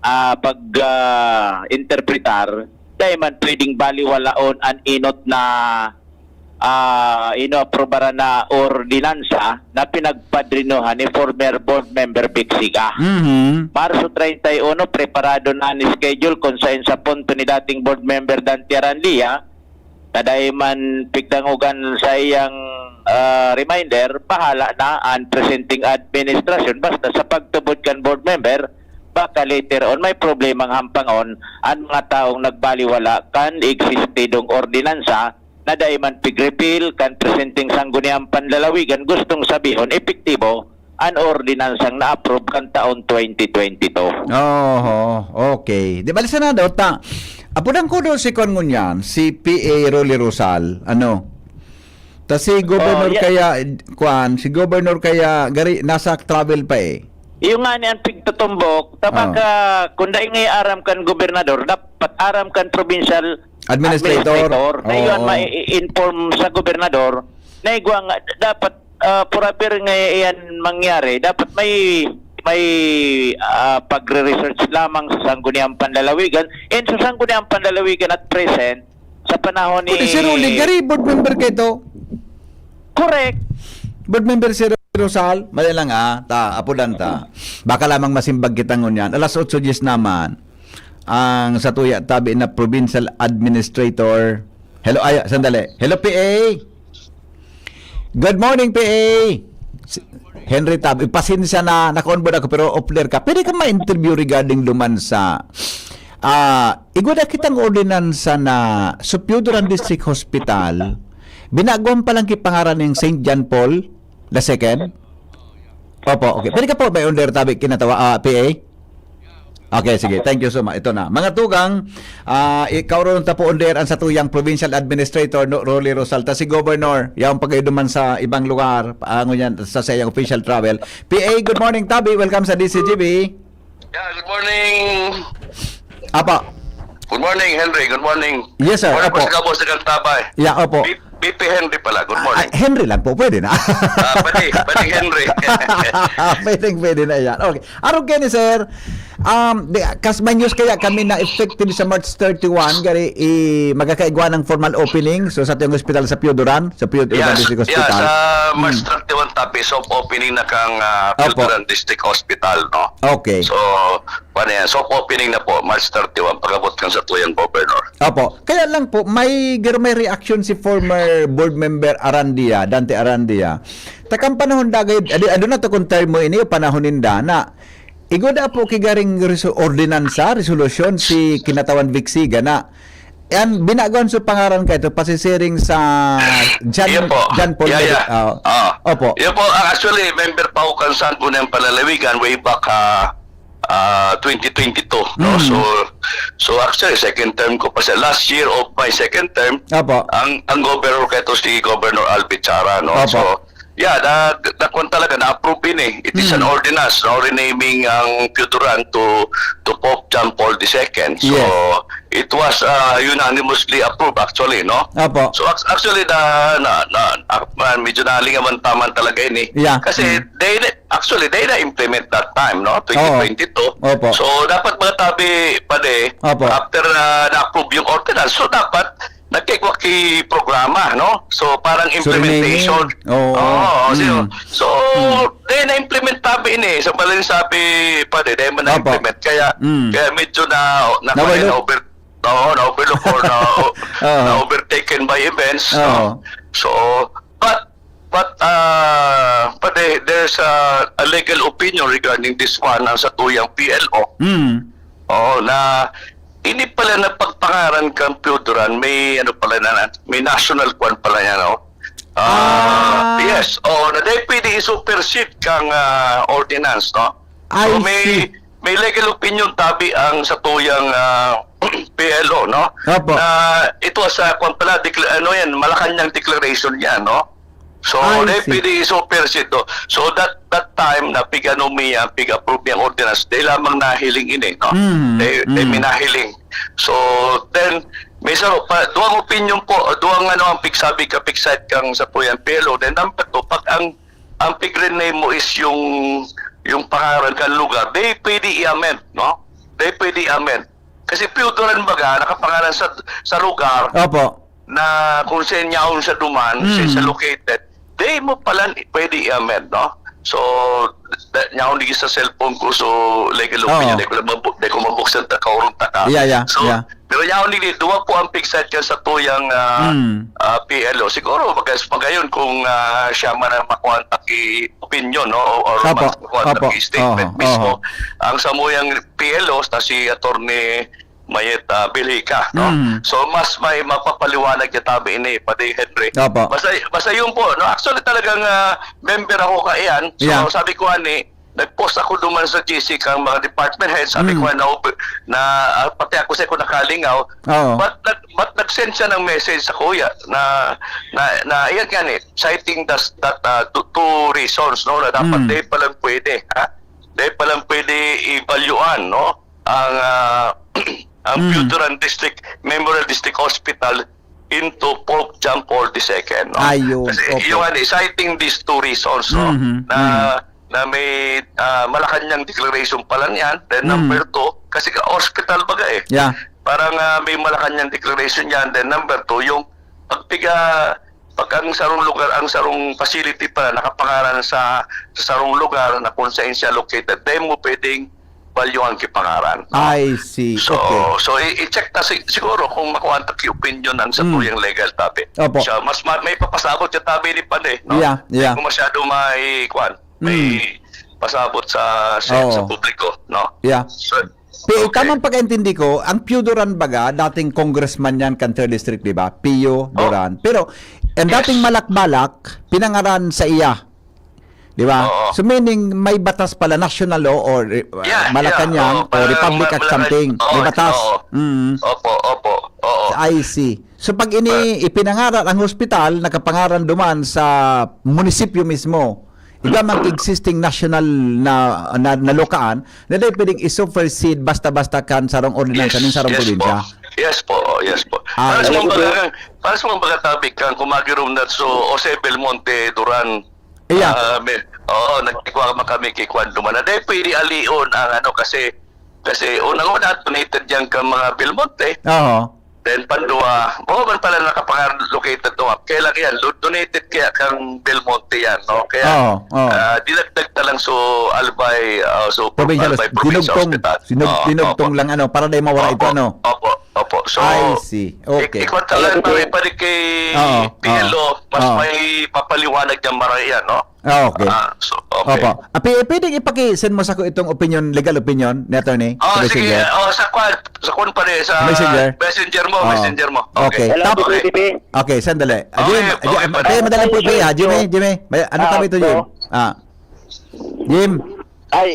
ah, pag, ah, interpretar, dai man pwedeng baliwalaon an enot na, ah, inoaprobaran na ordinansa na pinagpadrinohan ni former Board Member Vic Siga. Mhm. Marso treinta y uno, preparado na an schedule kung sain sa punto ni dating Board Member Dante Arandia, na dai man pigdangogan sa iyang, ah, reminder, bahala na an presenting administrasyon. Basta sa pagtubod kan board member, baka later on may problemang hampangon an mga taong nagbaliwala kan existidong ordinansa na dai man pig-repeal kan presenting sangguniang panlalawigan, gustong sabihon, epektibo an ordinansang na-approve kan taon twenty twenty-two. Oho, okay. Di bali, Senador, ta, apudan ko do si kuwan ngunyan, si P A Rolly Rosal, ano? Ta si Governor Oh, yeah. kaya, kuwan, si Governor kaya gari, nasa travel pa eh. Iyo nga ni ang pigtutumbok, ta Oh. baka kung dai nga aram kan gobernador, dapat aram kan provincial Administrator. administrator. Na iyon Oh. mai-inform sa gobernador, na igwa nga, dapat, ah, forever nga iyan mangyari, dapat may, may, ah, pagre-research lamang sa Sangguniang Panlalawigan. And sa Sangguniang Panlalawigan at present, sa panahon ni Pwede si Rolly, gari, board member kayo to. Correct. Board member si Rosal, mali lang ah, ta, apudan ta. Baka lamang masimbag kita ngunyan. Alas otso diyes naman. Ang satuya tabi na provincial administrator. Hello, ay, sandali. Hello, P A. Good morning, P A. Si-, Henry Tab, ipasensya na, naka-onboard ako, pero off-air ka. Pwede ka ma-interview regarding duman sa, ah, igwa da kitang ordinansa na sa Pio Duran District Hospital, binaguan pa lang ki pangaran ng Saint John Paul the second? Opo, okay. Pwede ka po may on-air tabi kinatawa, ah, P A? Okay, sige. Thank you so much. Ito na. Mga tugang, ah, ikaw ron ta po on-air ang satuyang provincial administrator, no, Rolly Rosal. Ta si Governor, yaon pa kayo duman sa ibang lugar, paangon yan, sa sayang official travel. P A, good morning, Tabi. Welcome sa D C G B. Yeah, good morning. Apa? Good morning, Henry. Good morning. Yes, sir. Morning po Opo. sa kabos sa Kantabay. Yeah, opo. B-, B P Henry pala. Good Ah, morning. ah, Henry lang po. Pwede na. Ah, pwede. Pwede Henry. Pwedeng pwede na yan. Okay. Arog kayo ni sir. Um, di, kas may news kaya kami na effective sa March thirty-one, gari, i, magkakaigwa ng formal opening. So, sa atong hospital sa Pio Duran, sa Pio Duran Yes, District yeah, Hospital. sa March Hmm. thirty-one, Tabi, soft opening na kang, ah, Pio Opo. Duran District Hospital, no? Okay. So, paano yan? Soft opening na po, March thirty-one, pag-abot kang sa tuyang governor. Opo. Kaya lang po, may, garo may reaction si former board member Arandia, Dante Arandia. Takang panahon dagay, adi, ado na to kung term mo ini, o panahon ninda na. Igwa da po kigaring reso-, ordinansa, resolusyon si Kinatawan Vic Siga na yan, binaguan sa pangaran ka ito, pasisiring sa John, Iyo po. John Paul Yeah, David, yeah. ah, Ah. opo. Iyo po, ah, actually, member pa ako kan Sangguniang Panlalawigan way back, ah, ah, twenty twenty-two, no? Mm. So, so actually, second term ko pa siya. Last year of my second term, Opo. ang, ang governor ka ito si Governor Alvin Chara, no? Opo. So, yeah, na, na, kwan talaga, na-approve yun eh. It is an Mm. ordinance, no? Renaming ang Pio Duran to, to Pope John Paul the second. So, Yes. it was, ah, unanimously approved actually, no? Opo. So, ac-, actually, na, na, na, ah, medyo nalingawan pa man talaga yun eh. Yeah. Kasi, Mm. they, actually, they na-implement that time, no? Oo. Twenty twenty-two. Opo. So, dapat mga tabi, pade, Opo. after na na-approve yung ordinance, so dapat nagkigwa ki programa, no? So, parang So, implementation. renaming. Oo. Oo, so, Mm. so, Mm. they na-implement tabi ini. Sa balin sabi, pade, they man Opo. na-implement. Kaya, Mm. kaya medyo na, na, Nawalo. na-over-, oo, na-overlook or na, Oo. na-overtaken by events, no? Oo. So, but, but, ah, but there, there's a, a legal opinion regarding this one, ang sa tuyang P L O. Mm. Oo, na ini pala na pagpangaran kang Pio Duran, may ano pala na, may national kwan pala niya, no? Ah, Ah. yes, oo, na dahil pwede i-supersede kang, ah, ordinance, no? So, I may, see. may legal opinion tabi ang sa tuyang, ah, P L O, no? Opo. Na it was, ah, kwan pala, decla-, ano yan, Malacañang Declaration yan, no? So, I dahil see. pwede i-supersede, no? So, that, that time na pig-ano mi yan, pig-approve mi ang ordinance, dahil lamang nahiling ini, no? Mm, Dahil, dahil mm. may nahiling. So, then, may sa, pa, duwang opinion po, duwang ano ang pigsabi ka, pigside kang sa tuyang P L O. Then, number two, pag ang, ang pig-rename mo is yung, yung pangaran kan lugar, they pwede i-amend, no? They pwede i-amend. Kasi Pio Duran baga, nakapangalan sa, sa lugar Opo. na kung saan yaon siya duman, Mm. saan siya located, di mo pala pwede i-amend, no? So, da-, yaon digdi sa cellphone ko, so, like, look Oo. niya, di ko lang mabu-, di ko mabuksan, taka, urong taka. Yeah, yeah, So, yeah. pero yaon digdi, duwa po ang pigside ka sa tuyang, ah, Mm. ah, P L O. Siguro, mag-, magayon kung, ah, siya man ang makuha ang taki opinion, no? O, or Opo, mag-, makuha ang opo. taki statement Oho, mismo. oho. Ang samuyang P L O, ta si Attorney mayat, ah, bilhi ka, no? Mm. So, mas may mapapaliwanag niya tabi ini, Padi Henry. Opo. Basta, basta yun po, no? Actually, talagang ah, member ako kaiyan. So, Yeah. sabi ko ani, nag-post ako duman sa G C kang mga department head. Sabi Mm. ko na, na ah, pati ako sa ko nakalingaw. Oo. But, nag, but nag-send siya ng message sa kuya na, na, na yan nga ni, citing that, that uh, two, two reasons, no, na dapat Mm. dahil palang pwede, ha? Dahil palang pwede i-valuean, no? Ang, ah, ang Mm. Pio Duran District, Memorial District Hospital into Pope John Paul the Second, no? Ayun, Kasi okay. yung ano, citing these two reasons, no? Mhm, Na, mhm. na may ah, Malacanang declaration pala niyan. Then Mm. number two, kasi ka hospital baga eh. Yeah. Parang ah, may Malacanang declaration niyan. Then number two, yung pagpiga, pag ang sarong lugar, ang sarong facility pala nakapangaran sa, sa sarong lugar na kung saan siya located, then mo pwedeng valuean ki pangaran, no? I see. So, Okay. so i- i-check ta si, siguro kung makuha ta ki opinion ang sa Mm. tuyang legal tabi. Opo. Siya, mas ma- may papasabot siya tabi ni Pande, no? Yeah, yeah. Hindi ko masyado may, kwan, may Mm. pasabot sa, sa, Oo. sa publiko, no? Yeah. So, Pero okay. Tamang pagkaintindi ko, ang Pio Duran baga, dating congressman yan kan third district, di ba? Pio Duran. Pero, ang Yes. dating Malakbalak, pinangaran sa iya. Di ba? Oo. So meaning, may batas pala, national law or uh, Yeah, Malacanang yeah. Oo, or parang Republic Ma- Act Malacan- something. Oo, May batas. oo. Mm. Opo, opo, oo. I see. So pag ini ipinangaran ang hospital, nakapangaran duman sa munisipyo mismo. Iba mang existing national na, na, na lukaan, na dai pwedeng i-supersede basta-basta kan sarong ordinansa nin sarong yes probinsya. Po. Yes po, yes po. Ah, Para sa yes. mga baga, para sa mga baga tabi kang kumagirom na so Jose Belmonte Duran. Iya. Ah, may, oo, nagkikwa man kami kay Kwan Duman. Na dai pwede alion ang ano kasi kasi unang-una donated yan kang mga Belmonte. Oo. Then pandua, oo man pala nakapangar located doon. Kaya lang yan, lo- donated kaya kang Belmonte yan, no? Kaya Oo, oo. ah, dinagdag na lang so Albay, ah, so Provincial Albay Hos- Provincial dinugtong, Hospital. dinug- Oo, dinugtong opo. lang ano para dai mawara ito Opo, ano. Opo, opo. So, I see. Okay. ik- ikwan talaga Ayun, pare, okay. pare kay Oo, Pielo, mas oo. May papaliwanag niya maray yan, no? Ah, okay. Ah, so, okay. Opo. Ah, pi- pwedeng ipaki-send mo sa ko itong opinion, legal opinion ni attorney? Oh, Sa sige. messenger? Oh, sa kwan, sa kwan pare, sa Messenger? messenger mo, Oh. messenger mo. Okay. Hello, Tapos- P P. Okay, sandali. Ah, Okay, Jim, okay, Jim, pare. Jim, madali po, Jim, ha? Jimmy, Jimmy, may, ano Ah, tabi ito, Jim? po. Ah. Jim, Ay,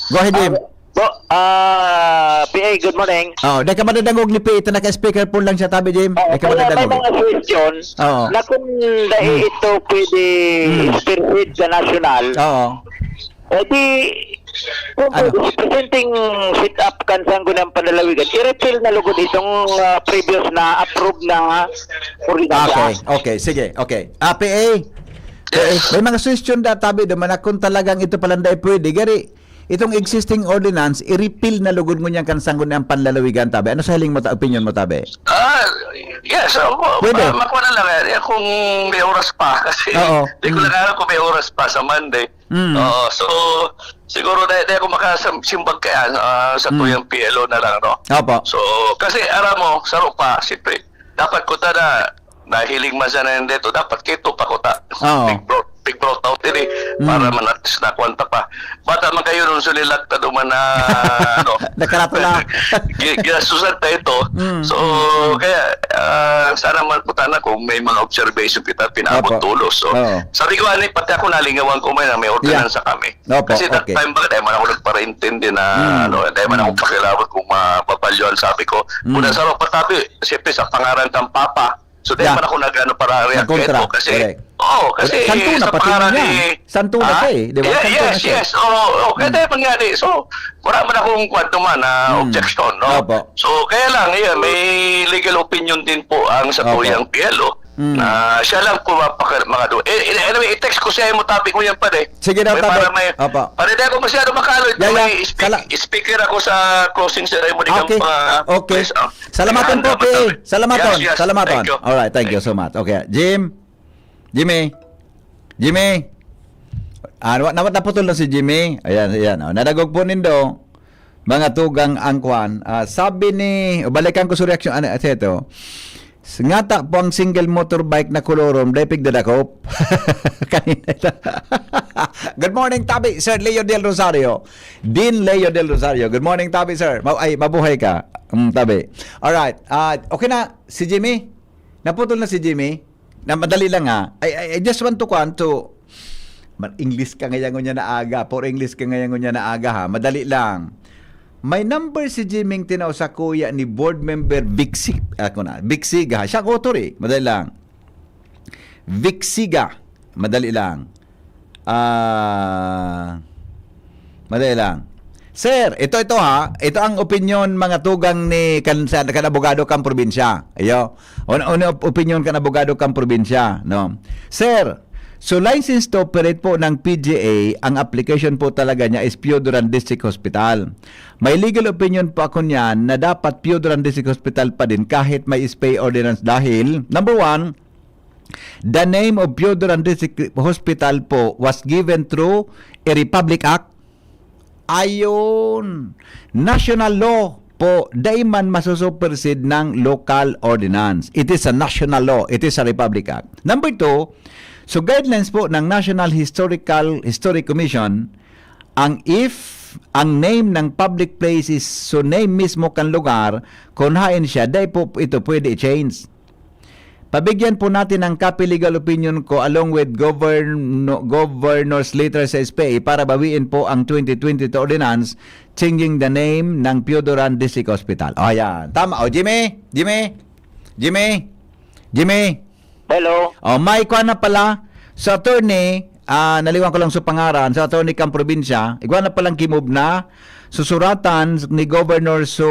go ahead, Jim. ah, po, ah, P A, good morning. Oh, dai ka madadangog ni P A, ito naka-speaker phone lang siya tabi, Jim. Oh, Dai ka kaya may madadangog. Mga question Oo. Na kung dahil Hmm. ito pwede Hmm. spearhead sa national, Oo. eh di, kung Ano? pwede, presenting set up kan Sangguniang Panlalawigan, i-repeal na lugod itong ah, previous na approved na ordinansa. Okay, okay, sige, okay. Ah, P A, P A, Yes. May mga suggestion da tabi duman na kung talagang ito palanday pwede, gari, itong existing ordinance, i-repeal na lugod ngunyan kan Sangguniang Panlalawigan tabi. Ano sa hiling mo, ta- opinion mo tabi? Ah, yes, opo. Pwede. Ah, makuha na lang yan. Yan kung may oras pa. Kasi Oo. di ko Mm. lang alam kung may oras pa sa Monday. Mm. Oo, so, siguro na, na ako makasimbag kaya ah, sa Mm. tuyang P L O na lang, no? Opo. So, kasi aram mo, sa rupa, siyempre, dapat ko ta na, nahiling man siya na yun dito, dapat kito pa ko ta. Oo. Big bro, big bro out ini, Mm. para man at least nakuha ta pa. Bata man kayo nung sulilag ta duman na, ano, Nakaratula. gi- ginasusan ta ito. Mm, So, mm, mm. kaya, ah, sana man po tana kung may mga observation kita, pinabot Opo. tulos. So, Oo. sabi ko, ani, pati ako nalingawan ko may na may ordinansa kami. Opo, Kasi that okay. time, bakit, eh, man ako nagparaintindi na, Mm. ano, hindi man ako Mm. pakialam kung mapabalyoan, sabi ko. Mm. Una sa patabi, siyempre sa pangaran kang Papa. So, di Yeah. man ako nag-ano para react Nagkontra, ito kasi, correct. oo, kasi Santo na sa pati pangaran niya. ni Santo na Ah? siya eh, di ba? Yeah, Santo na yes, siya. yes. Oo, oo, kaya Mm. tayo man nga di. So, wala man akong kwanto man na Mm. objection, no? Opo. So, kaya lang, yeah, may legal opinion din po ang sa Opo. tuyang P L O Mm. na siya lang po mapaka- mga do. Eh, eh, anyway, i-text ko siya yung topic mo yan, pare. Sige daw, May tabi. para may, Opo. pare, di ako masyado makaloy. Yeah, May yeah. speak- Sala- speaker ako sa closing ceremony ng Okay. mga Okay. Yes, ah. Salamaton po, Kaya, P A. Salamaton. Yes, yes. Salamaton. Thank you. Alright, thank you so much. Okay, Jim. Jimmy. Jimmy. Ah, nawat naputol na si Jimmy. Ayan, ayan. Oh, nadagog po nindo. Mga tugang ang kwan. Ah, sabi ni, balikan ko sa reaksyon, ano, ito. Ngata po ang single motorbike na kolorom, dai pigdadakop. Kanina ito. Good morning, Tabi, Sir Leo Del Rosario. Dean Leo Del Rosario. Good morning, Tabi, sir. Ma- ay, mabuhay ka. Mm, Tabi. Alright. Ah, okay na, si Jimmy? Naputol na si Jimmy? Na madali lang, ha. I, I, I just want to, kwan, to, ma- English ka ngayon niya na aga. For English ka ngayon niya na aga, ha. Madali lang. May number si Jimmy tinao sa kuya ni board member Vic Sig-, ako na, Vic Siga. Siya ang author, eh. Madali lang. Vic Siga. Madali lang. Ah, madali lang. Sir, ito, ito ha. Ito ang opinyon, mga tugang ni kan, sa, kan abogado kan probinsya. Ayo. Un, un, opinyon kan abogado kan probinsya, no? Sir, so license to operate po ng P G A, ang application po talaga niya is Pioduran District Hospital. May legal opinion po ako niyan na dapat Pioduran District Hospital pa din kahit may S P A ordinance dahil, number one, the name of Pioduran District Hospital po was given through a Republic Act. Ayon, national law po, dai man masusupersid ng local ordinance. It is a national law. It is a Republic Act. Number two, so guidelines po ng National Historical Historic Commission, ang if ang name ng public place is so name mismo kan lugar, kung hain siya, dai po ito pwede i-change. Pabigyan po natin ng copy legal opinion ko along with govern-, governor's letter sa S P A para bawiin po ang twenty twenty-two ordinance changing the name ng Pioduran District Hospital. O, yan. Tama. O, Jimmy? Jimmy? Jimmy? Jimmy? Hello. O, may kwan na pala. So, attorney, ah, naliwan ko lang sa pangaran, sa attorney kang probinsya, igwa na palang kimub na susuratan ni Governor so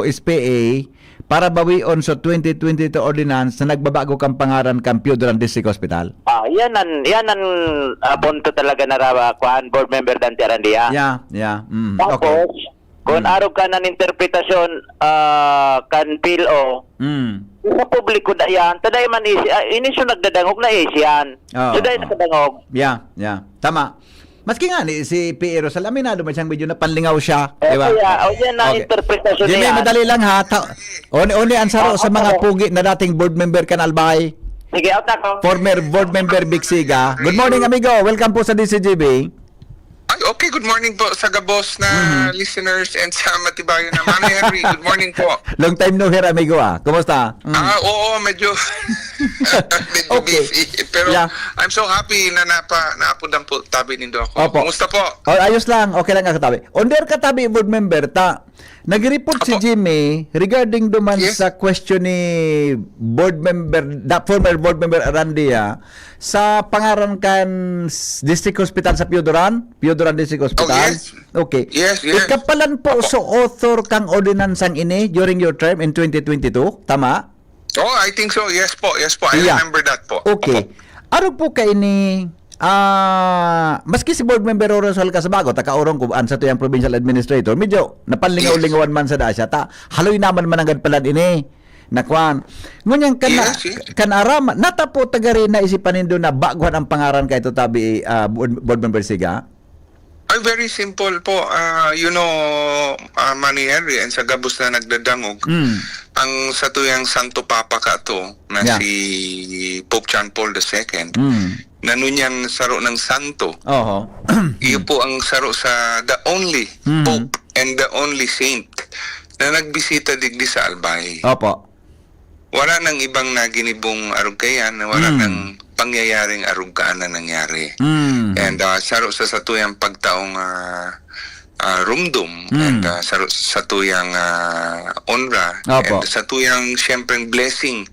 S P A para bawion sa twenty twenty-two ordinance na nagbabago kan pangaran kan Pioduran District Hospital. Ah, yan ang yan ang ah, punto talaga na raw kuan board member Dante Arandia. Yeah, yeah. Mm, Tapos, okay. kung Mm. arog ka ng interpretasyon ah, kan P L O, Mm. sa publiko na yan, taday man isi, ah, inisyo nagdadangog na isi yan. Oo, So dahil oo. nakadangog, Yeah, yeah. Tama. Maski nga ni si P A Rosal, aminado man siyang medyo napanlingaw siya, eh, di ba? kaya, o yan na Okay. interpretasyon Jimmy, na yan. madali lang ha. Ta- oni-oni ang saro Ah, sa mga okay. Pugi na dating board member kan Albay. Sige, out na ako. Former board member Vic Siga. Good morning, amigo. Welcome po sa D C G B. Ay, okay. Good morning po sa gabos na Mhm. listeners and sa Matibayo na Mami Henry. Good morning po. Long time no hear, amigo, ah. Kumusta? Mm. Ah, oo, medyo medyo Okay. busy. Pero Yeah. I'm so happy na napa naapudan po tabi nindo ako. Opo. Kumusta po? Oh, ayos lang. Okay lang ako, tabi. Under ka, tabi, board member, ta. Nag-report si Apo. Jimmy regarding duman Yes. sa question ni board member, the former board member Arandia sa pangaran kan s- District Hospital sa Pioduran, Pioduran District Hospital. Oh, yes. Okay. Yes, yes. Ikapalan po Opo. sa author kang ordinansang ini during your term in twenty twenty-two, tama? Oh, I think so. Yes po. Yes po. I Yeah. remember that po. Okay. Opo. Arog po kaini, ah, maski si board member Rorosol Casabago, takaorong ko an satuyang provincial administrator, medyo napanlingaw-lingawan man sa daya siya, ta haloy naman mananggad pala ini. Nakwan. Ngunyan kan, Yes, yes. kan aram, natapo tagari na isipan nindo na baguhan ang pangaran kay ito tabi, ah, board, board member Siga? Ay, very simple po. Ah, you know, ah, Manny Henry, and sa gabos na nagdadangog, Mm. ang satuyang Santo Papa ka to, na Yeah. si Pope John Paul the Second, Mm. na ngunyan saro ng santo. Oho. Iyo po ang saro sa the only Mm. Pope and the only saint na nagbisita digdi sa Albay. Opo. Wala nang ibang naginibong arog kayan, wala Mm. nang pangyayaring arog kaan na nangyari. Mm. And uh, saro sa satuyang pagtaong ah, ah, rumdum Mm. and uh, saro sa satuyang ah, onra Opo. and satuyang siyempreng blessing.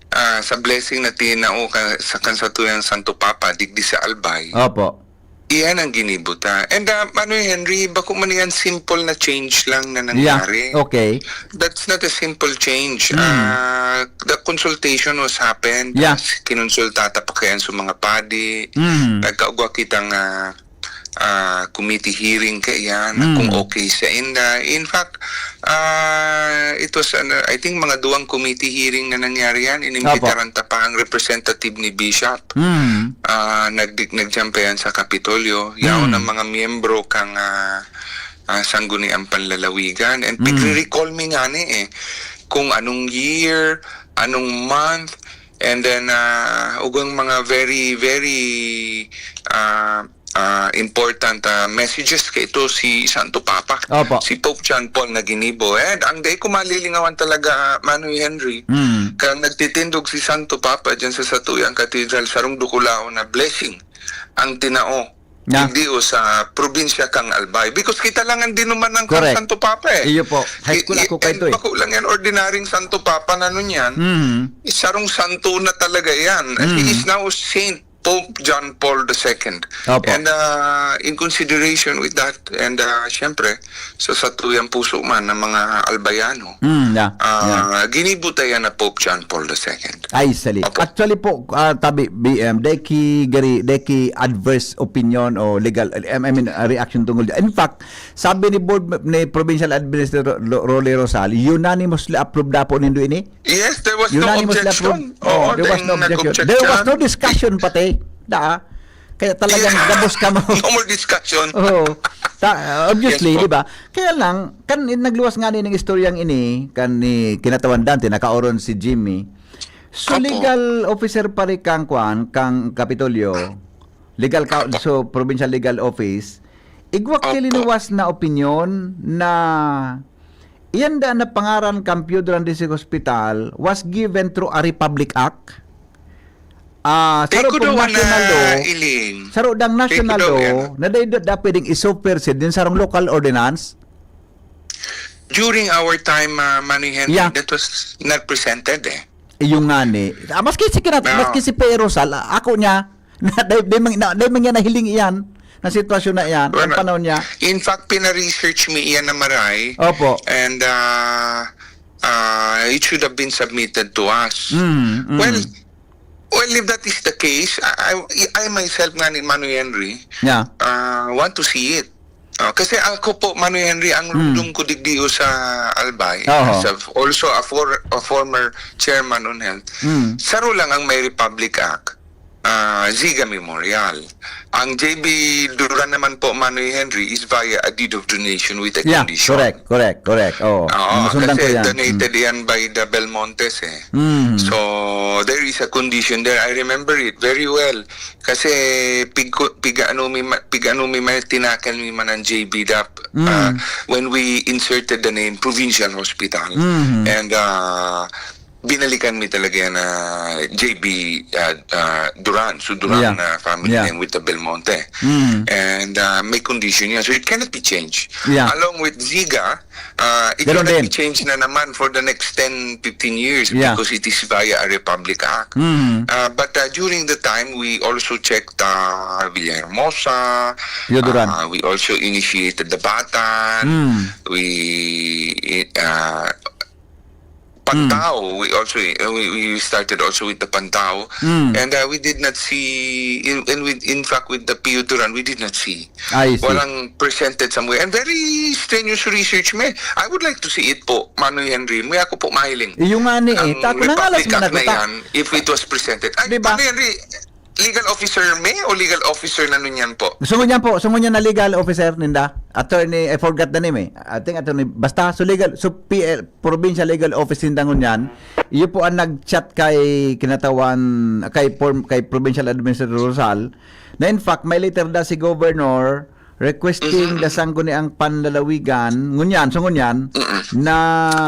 Ah, sa blessing na tinao ka, sa kan satuyang Santo Papa digdi sa Albay. Opo. Iyan ang ginibo ta. And uh, Manoy Henry, bako man yan simple na change lang na Yeah. nangyari. Okay. That's not a simple change. Mm. Ah, the consultation was happened. Yeah. Kinonsulta ta pa kayan sa mga padi. Mm. Nagkaugwa kitang ah, ah, committee hearing kaiyan Mm. kung okay sa inda. In fact, ah, it was, ano, I think, mga duwang committee hearing na nangyari yan. Inimbitaran ta pa ang representative ni Bishop. Mm. Ah, nagdi-, nagdiyan pa yan sa Kapitolyo. Yaon Mm. ang mga miyembro kang ah, ah, Sangguniang Panlalawigan. And Mm. pigre-recall mi nga ni eh. kung anong year, anong month, and then, ah, ugong mga very, very, ah, ah, important, ah, messages kay ito si Santo Papa, Opo. si Pope John Paul na ginibo. And ang dai ko malilingawan talaga, Manoy Henry, Mm. kang nagtitindog si Santo Papa dyan sa satuyang cathedral, sarong dukulaon na blessing ang tinao Na? digdi o sa probinsya kang Albay. Because kita lang ang dinumanan kang Correct. Santo Papa eh. Iyo po. High school I- ako i- kaito and eh. bako lang yan, ordinaryong Santo Papa na nun yan. Mhm. Sarong santo na talaga yan. And he Mhm. is now Saint Pope John Paul the second. Opo. And uh, in consideration with that, and uh, siyempre, sa satuyang puso man ng mga Albayano, Mm, yeah, ah, yeah. ginibo ta yan na Pope John Paul the second. Ay, sali. Opo. Actually po, ah, tabi, B M, deki gari, deki adverse opinion o legal, I mean, ah, reaction tungkol dyan. In fact, sabi ni Board, ni Provincial Administrator Ro-, Rolly Rosal, unanimously approved na po nindo ini? Yes, there was no Unanimously objection. approved. Oo, Oh, there was dahil no objection. nag-object There was siya. no discussion pati. Da. Kaya talagang Yeah. gabos ka mo. No more discussion. Oo. Ta-, obviously, Yes po. di ba? Kaya lang, kan nagluwas nga ni ng istoryang ini, kan ni kinatawan Dante, nakaoron si Jimmy. So, Opo. legal officer pa rin kang kwan, kang Kapitolyo, legal ka-, Opo. so, provincial legal office, igwa ki Opo. linuwas na opinyon na iyan da na pangaran kan Pio Duran District Hospital was given through a Republic Act. Ah, Take saro ko pong daw, national ana, law, Iling. saro dang Take ko national daw, law, ana. na dai da, da pwedeng i-supersede din sarong local ordinance. During our time, ah, Manny Henry, Yeah. that was not presented eh. Iyo nga ni. Ah, maski si Kinat-, No. maski si Pero Sal, ah, ako niya, na, dai, dai man, na, dai man niya nahiling iyan, na sitwasyon na iyan, ang Well, panahon niya. in fact, pina-research mi iyan na maray. Opo. And, ah, ah, it should have been submitted to us. Mm, mm. Well, well, if that is the case, I, I, I myself nga ni Manoy Henry, Yeah. ah, want to see it. Ah, kasi ako po, Manoy Henry, ang Mm. lumdom ko digdi o sa Albay, Oho. as a, also a, for, a former chairman on health, Mm. saro lang ang may Republic Act, ah, Ziga Memorial. Ang J B Duran naman po, Manoy Henry, is via a deed of donation with a Yeah, condition. correct, correct, correct. Oo. Oo, Nasundan ko kasi yan. donated Mm. yan by the Belmontes eh. Mm. So, there is a condition there. I remember it very well. Kasi pig-, pig-ano mi ma-, pig-ano mi man, tinakan mi man ang J B Dap, Mm. ah, when we inserted the name Provincial Hospital. Mm. And, ah, binalikan mi talaga yan na J B, ah, ah, Duran. So, Duran Yeah. na family Yeah. name with the Belmonte. Mm. And, ah, may condition yan. So, it cannot be changed. Yeah. Along with Ziga, ah, it Ganun cannot din. be changed na naman for the next ten, fifteen years Yeah. because it is via a Republic Act. Mm. Ah, but, ah, during the time, we also checked, ah, Villahermosa. Pio Duran. Ah, we also initiated the Batan. Mm. We, ah, Pantao. Mm. We also, uh, we, we started also with the Pantao. Mm. And, uh, we did not see, in, and with, in fact, with the Pio Duran, we did not see. I see. Walang presented somewhere. And very strenuous research, may. I would like to see it po, Manoy Henry. May ako po mahiling. Iyo nga ni eh. Ang Tako na nga, Republic alas Act na managota. yan, if it was presented. Ay, Di ba? Manoy Henry, legal officer may o legal officer na nun yan po? Sungon niyan po, sungon niyan na legal officer ninda. Attorney, I forgot the name eh. I think attorney, basta, so legal, so P L, Provincial Legal Office ninda ngunyan. Iyo po ang nag-chat kay kinatawan, kay form, kay Provincial Administrator Rosal, na in fact, may letter da si Governor requesting Mhm. the Sangguniang Panlalawigan, ngunyan, so ngunyan, Mhm. na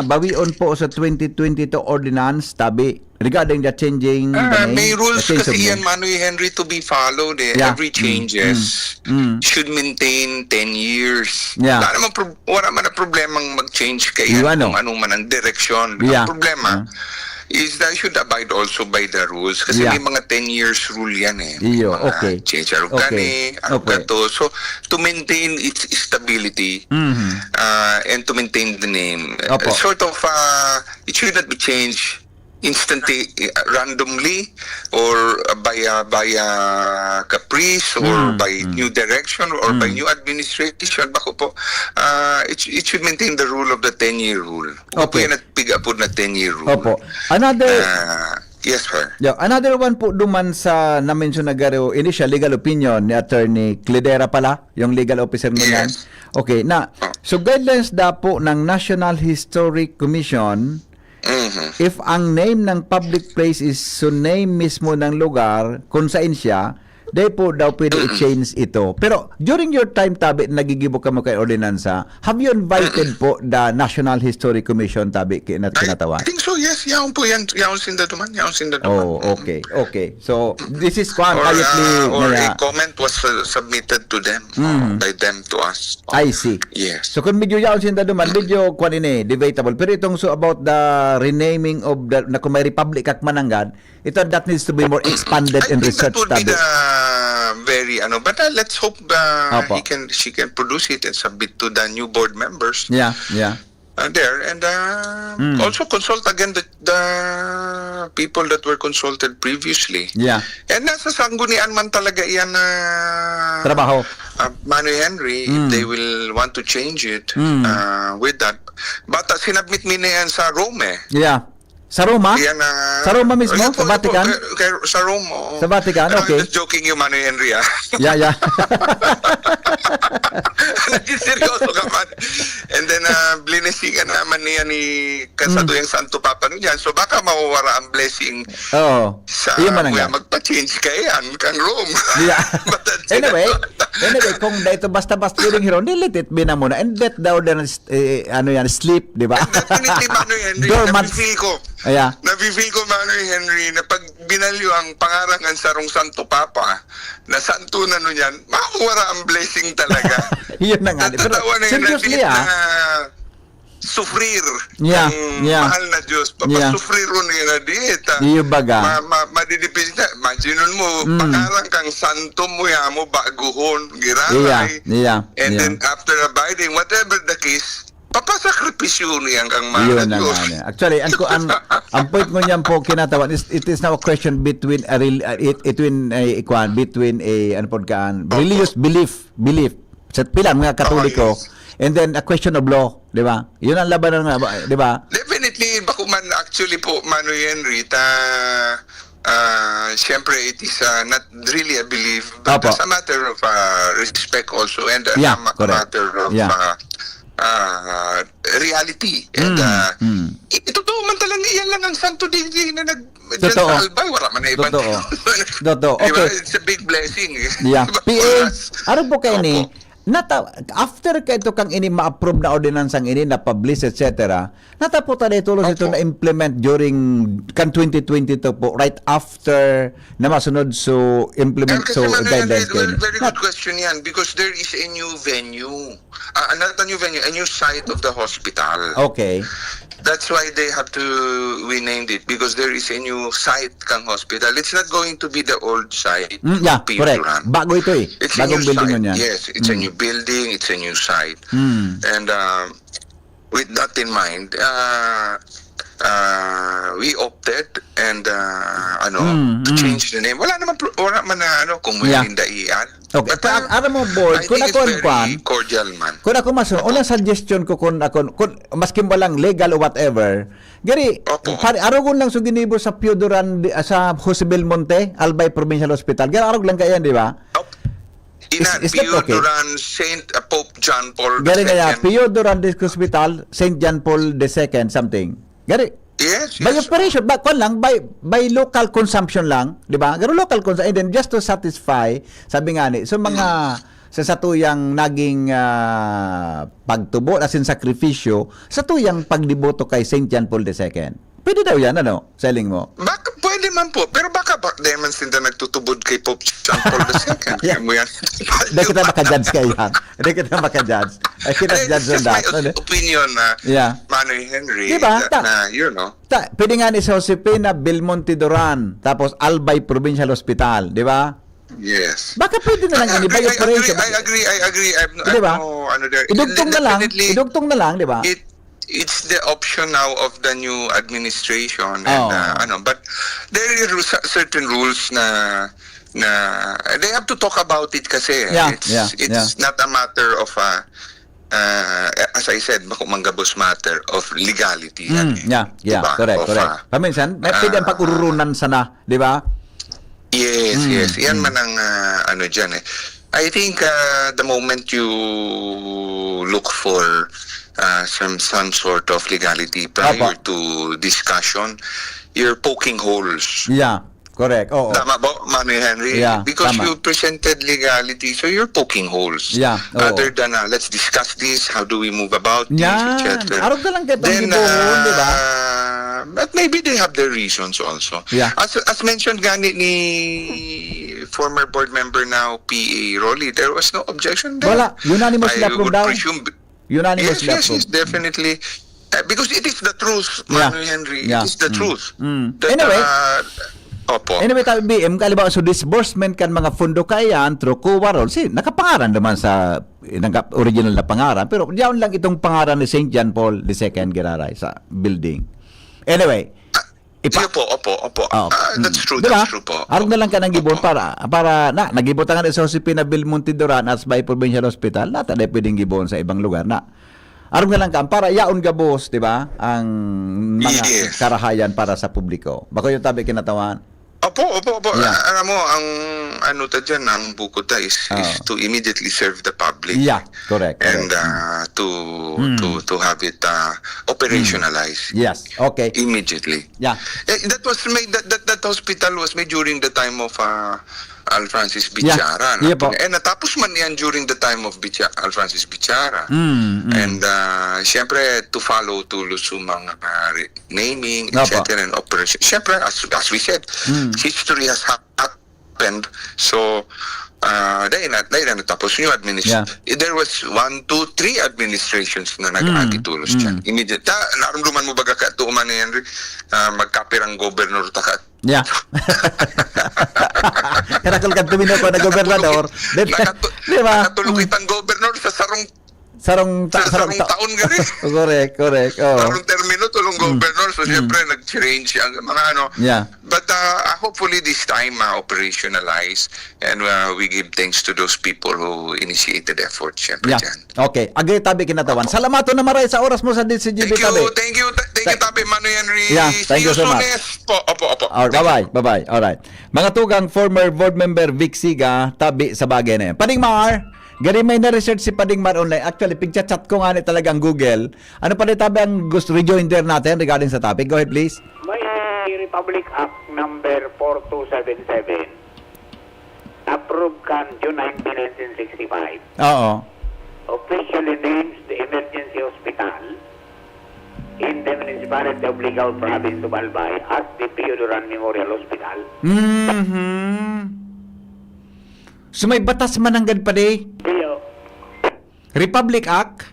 bawion po sa twenty twenty-two ordinance, tabi, regarding the changing the Ah, name, may the rules change of kasi name. yan, Manoy Henry, to be followed eh. Yeah. Every Mm, changes mm, mm. should maintain ten years. Yeah. Wala naman prob-, wala man ang problemang mag-change kay Yung yan ano? kung anong man ang direksyon. Yeah. Ang problema Yeah. is that you should abide also by the rules. Kasi Yeah. may mga ten years rule yan eh. May Iyo, mga okay. change arugani, Okay. Okay. arugato. So, to maintain its stability, Mhm. uh, and to maintain the name, Opo. sort of, uh, it should not be changed instantly, uh, randomly, or, uh, by, uh, by, uh, caprice, or Mm, by mm. new direction, or by Mm. new administration. Bako po, uh, it, it should maintain the rule of the ten-year rule. Opo. Opo, yan at pig-apod na ten-year rule. Opo. Another Ah, yes, sir. Yeah, another one po duman sa na-mention na garo, initial legal opinion ni Attorney Cledera pala, yung legal officer mo niyan. Yes. Okay, na, Oh. so guidelines da po ng National Historic Commission, Mhm. If ang name ng public place is so name mismo ng lugar kung saan siya, di po daw pwede Mm-mm. i-change ito. Pero during your time, tabi, nagigibo ka mo kay ordinansa, have you invited Mm-mm. po the National Historic Commission, tabi, ki-, na I kinatawan? think so, yes. Yaon po yan. Yaon sinda duman. Yaon sinda duman. Oh, Mm. okay. Okay. So, this is kwan, Or, quietly uh, or na a comment was uh, submitted to them, uh, Mm. by them to us. I see. Yes. So, kung medyo yaon sinda duman, Mm. medyo kwan ini, debatable. Pero itong so about the renaming of the, na kung may republic ka mananggad, ito, that needs to be more expanded I and think that researched, would be tabi. the very, ano, but, uh, let's hope, uh, Opo. he can, she can produce it and submit to the new board members. Yeah, yeah. Uh, there, and, uh, Mm. also consult again the, the people that were consulted previously. Yeah. And nasa sanggunian man talaga iyan na Trabaho. uh, Manoy Henry, if Mm. they will want to change it, Mm. uh, with that. But, uh, sinabmit mi na yan sa Rome, eh. Yeah. Sa Roma? Yan, ah, Sa Roma mismo? yan po, Sa yan po, Vatican? Kay, kay, sa Rome, oo. Sa Vatican, Ano, okay. I'm just joking you, Manoy Henry, ah. Yeah, yeah. Naging seryoso ka man. And then, ah, blinesigan naman niya ni kasatuyang Santo Papa nun yan. So, baka mawawara ang blessing Oo. sa Iyo man ang kuya, yan. Magpa-change ka yan, kang Rome. Yeah. But that's it. Anyway, anyway, kung dahil ito basta-basta yung hiron, let it be na muna. And let the ordinance, eh, ano yan, sleep, di ba? And definitely, Manoy Henry, Dormant. nafe-feel ko. Yeah. Nafe-feel ko, Manoy Henry, na pag binalyo ang pangaran ng sarong Santo Papa, na santo na nun yan, mawawara ang blessing talaga. Yun na nga. Pero Natatawa na yun, seriously, nandito ah. na sufrir Yeah, ang yeah. mahal na Diyos. Yeah. Papasufrir mo na yun, nandito. Iyo baga. Ma, ma, madidipis na. Imagine mo, Mm. pangaran kang santo mo, ya mo, baguhon, giraray. Yeah, yeah, And yeah. then after abiding, whatever the case, papasakripisyo niyan kang mahal Yun na na Diyos. nga niya. Actually, ang, ang, ang point mo niyan po, kinatawan, is, it is now a question between a rel-, uh, it, between a, ikuan, between a, ano po kaan, Opo. religious belief, belief. Sa pila, mga Katoliko, Oh, yes. and then a question of law, di ba? Yun ang labanan nga, di ba? Definitely, bako man, actually po, Manoy Henry, ta, ah, siyempre, it is, ah, not really a belief, but Opo. as a matter of, ah, respect also, and, ah, Yeah, a ma-, correct. matter of, Yeah. ah, ah, reality. And, Mm, ah, mm. i-, totoo man talaga, iyan lang ang santo di, di na nag-, dyan Totoo. sa Albay, wala man na iba. Totoo. Totoo. Di ba? Okay. It's a big blessing, eh. Yeah. Di ba? P A, Plus, ano po kayo ni, opo. nata-, after ka ito kang ini ma-approve na ordinansang ini, na-publish, et cetera, nataputan na itulos ito Opo. na-implement during kan twenty twenty-two po, right after na masunod so implement Well, kasi so man, guidelines very, kayo. very good Nat- question yan because there is a new venue. Ah, not a new venue, a new site of the hospital. Okay. That's why they have to, we named it because there is a new site kang hospital. It's not going to be the old site Mm, yeah, of Pio correct. Duran. Bago ito eh. It's a Bagong new building site. yun yan. Yes, it's a Mm. new building, it's a new site. Mm. And, uh, with that in mind, uh, uh, we opted and, uh, ano, Mm, to mm. change the name. Wala naman, pro-, wala man na, ano, kung may Yeah. nindaian. Okay. But, Pa-, uh, aram mo, board, I kung think ako it's ang very kwan, cordial man. kung ako mas, Opo. unang suggestion ko kung ako, kung, maskim walang legal o whatever, gari, Opo. pare, arogon lang so ginibo sa Pio Duran, di, ah, sa Jose Belmonte, Albay Provincial Hospital. Gari, arog lang kaya, di ba? Opo. Is, Ina, is that Pio okay? Duran, Saint, uh, Pope John Paul Gari kaya, the second. Pio Duran Disc Hospital, Saint John Paul the second, something. Gari, Yes, by yes. operation, ba, kwan lang, by, by local consumption lang, di ba? Pero local consumption, and then just to satisfy, sabi nga ni, so mga, Mm. sa satuyang naging, ah, pagtubo, as in sakripisyo, satuyang pagdeboto kay Saint John Paul the second. Pwede daw yan, ano? Selling mo? Baka, pwede man po. Pero baka ba, di man sinda nagtutubod kay Pope John Paul the second? Yeah. Kaya mo yan. Hindi kita makajudge kaya. Hindi kita makajudge. I cannot Ay, judge it's on just that. my Ano? opinion na Yeah. Manoy Henry, Di ba? that Ta- na, you know. Ta-, pwede nga ni sa Josefina, Belmonte Duran, tapos Albay Provincial Hospital, di ba? Yes. Baka pwede na lang I ini, by agree, I operation. agree, I agree, I agree. I'm, Di ba? I'm no, ano there. Idugtong na lang, Definitely, idugtong na lang, di ba? it, it's the option now of the new administration and, Oh. uh, ano, but there are ru-, cer-, certain rules na, na they have to talk about it kasi. Yeah, It's, yeah, it's yeah. not a matter of, uh, uh, as I said, bako manggabos matter of legality yan Mm, eh. yeah, yeah, Diba? correct, Of, correct. uh, Paminsan, may pwede ang ah, pag-ururunan sana, di ba? Yes, Mm, yes. Yan mm. man ang, ah, ano dyan eh. I think, ah, the moment you look for uh, some some sort of legality prior Opo. to discussion, you're poking holes. Yeah, correct. Oo. Tama ba, Manoy Henry? Yeah, Because tama. You presented legality, so you're poking holes. Yeah, oo. Rather than, uh, let's discuss this, how do we move about this, Yan. et cetera. Arog na lang kitang Then, gibohon, di ba? uh, but maybe they have their reasons also. Yeah. As as mentioned gani ni former board member, now P A Rolly, there was no objection there. Wala. Unanimously I approved would daw. Presume, Unanimously yes, yes, yes, approved. Definitely. Uh, because it is the truth, Yeah. Manoy Henry. Yeah. It is the Mm. truth. Mm. That, Anyway, uh, opo. Anyway, tabi B M, kalibaw, so disbursement kan mga fundo kaiyan, through COA, roll, si, nakapangaran naman sa, eh, nagka-, original na pangaran, pero diyan lang itong pangaran ni Saint John Paul the Second Giraray sa building. Anyway, ipa- Iyo po, opo, opo. Oh, Ah, that's mm. true, Di ba? That's true po. Arog na lang ka ng gibon Opo. para, para na, nagibutangan sa Hospital Bill Monte Duran as by provincial hospital, nata na pwedeng gibon sa ibang lugar na. Arog na lang ka, para yaon gabos, di ba? Ang mga Yes. karahayan para sa publiko. Bako yung tabi kinatawan. Opo, opo, opo. Yeah. Ah, alam mo, ang ano ta dyan, ang buko ta is, is Oo. to immediately serve the public. Yeah, correct, And correct. Uh, to Mm. to to have it uh, operationalize Yes, okay. Immediately. Yeah. Eh, that was made, that, that, that hospital was made during the time of uh, Alfrancis Yeah. Bichara. Yeah po. Eh, natapos man yan during the time of Bicha-, Alfrancis Bichara. Mm, mm. And uh, siyempre, to follow tulos sa mga uh, re- naming, Opo. et cetera and operation. Siyempre, as, as we said, Mm. history has happened. So, uh, dahil na, dahil na natapos yung administ- Yeah. there was one, two, three administrations na Mm, nag-agi tulos dyan. mm. Immediate. Ta, narumduman mo baga ka, tuuman ni Henry, uh, magkapirang gobernador ta ka. Yeah. Karakol kan tumino ko na gobernador. Then, Nakatu- di ba? Nakatulog itang gobernador sa sarong Sarong, ta- sa sarong, sarong ta- taon gani. Correct, correct. Oh. Sarong termino, tulong gobernador. So, Mm. siyempre, nag-change ang mga ano. Yeah. But uh, hopefully this time, uh, operationalize and uh, we give thanks to those people who initiated the effort, syempre, Yeah. dyan. Okay. Agay tabi kinatawan. Salamaton na maray sa oras mo sa D C G B Thank you, tabi. thank you, th- thank you, Thank- Tabi Manoy Henry. Yeah, See thank you you so soon, much. yes. Po, opo, opo. Alright, Thank you. Bye-bye, bye-bye. Alright. Mga tugang former board member Vic Siga, tabi sa bagay na yan. Pading Mar, gari may na-research si Pading Mar online. Actually, pigchat-chat ko nga ni talagang Google. Ano pa rin tabi ang gusto rejoinder natin regarding sa topic? Go ahead, please. May Republic Act number four two seven seven, approved kan June nineteen, nineteen sixty-five, Oo. officially names the emergency hospital in the municipality of Ligao, province of Albay, as the Pio Duran Memorial Hospital. Mhm. So may batas man nanggad pa di? Pio, Republic Act?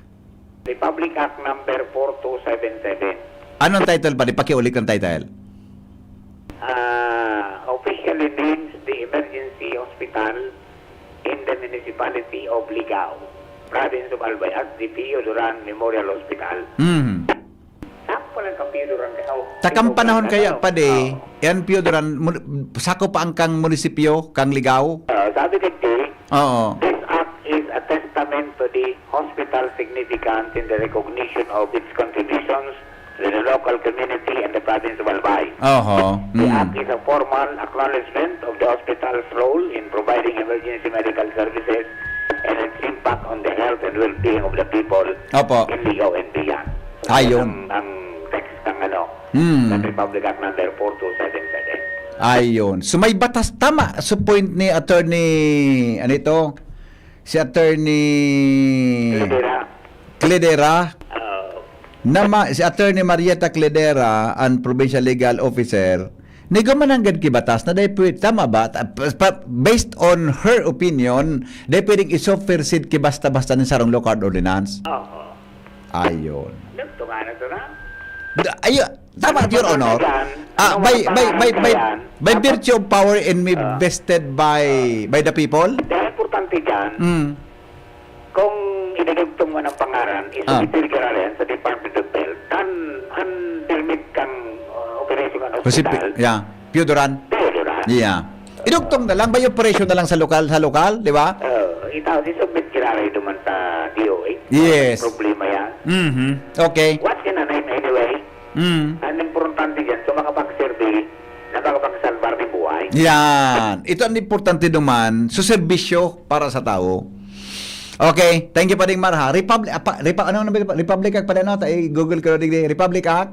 Republic Act number four two seven seven. Anong title pa di? Pakiulit ang title. Uh, officially names the emergency hospital in the municipality of Ligao, province of Albay, as the Pio Duran Memorial Hospital. Mhm. Saan pala ang Pio Duran? Oh, Takang Pio panahon Duran, kaya ano? pa di, Oh. yan Pio Duran, mun- sakop pa ang kang munisipyo, kang Ligao? Uh, sabi ka, Jay, Oo. This act is a testament to the hospital's significance in the recognition of its contributions to the local community and the province of Albay. Oho. The Mm. act is a formal acknowledgement of the hospital's role in providing emergency medical services and its impact on the health and well-being of the people Opo. in Ligao and beyond. Ayun. Ang, ang text ng ano, Hmm. ng Republic Act number four two seven seven. Ayun. So may batas, tama sa point ni Attorney, ano ito? Si Attorney Cledera. Cledera, Uh, na ma- si Attorney Marietta Cledera, ang provincial legal officer, nigo man nanggad ki batas na dahil pwede, tama ba? Ta- pa- pa- Based on her opinion, dahil pwedeng i-supersede ki basta-basta ni sarong local ordinance. Oo. Ayun. Nagtunga na to na. Da- Ayun, tama, Your Honor. Yan, Ah, ano by, mga by, by, by, pangalan yan? by virtue of power and may Ah. vested by, by the people? Kaya importante dyan, Mm. kung idagagtong mo ng pangaran, Ah. isubmit ka na rin sa Department of Health. An, an permit kang uh, operation ng Kasi, hospital, yeah, Pio Duran. Pio Duran. Yeah. Idugtong na lang, may operation na lang sa lokal, sa lokal, di ba? Uh, itaw, isubmit ka na rin naman sa D O H. Yes. Problema yan. Mhm. Okay. What's in a name anyway? Mm. Ang importante dyan, so makapag-survey na makapagsalbar ng buhay. Yan. Ito ang importante naman, so serbisyo para sa tao. Okay, thank you, Pading Mar, ha. Republic, apa, Repa-, ano, ano, Republic Act pala, no? Ta, i-Google ko na digdi. Republic Act?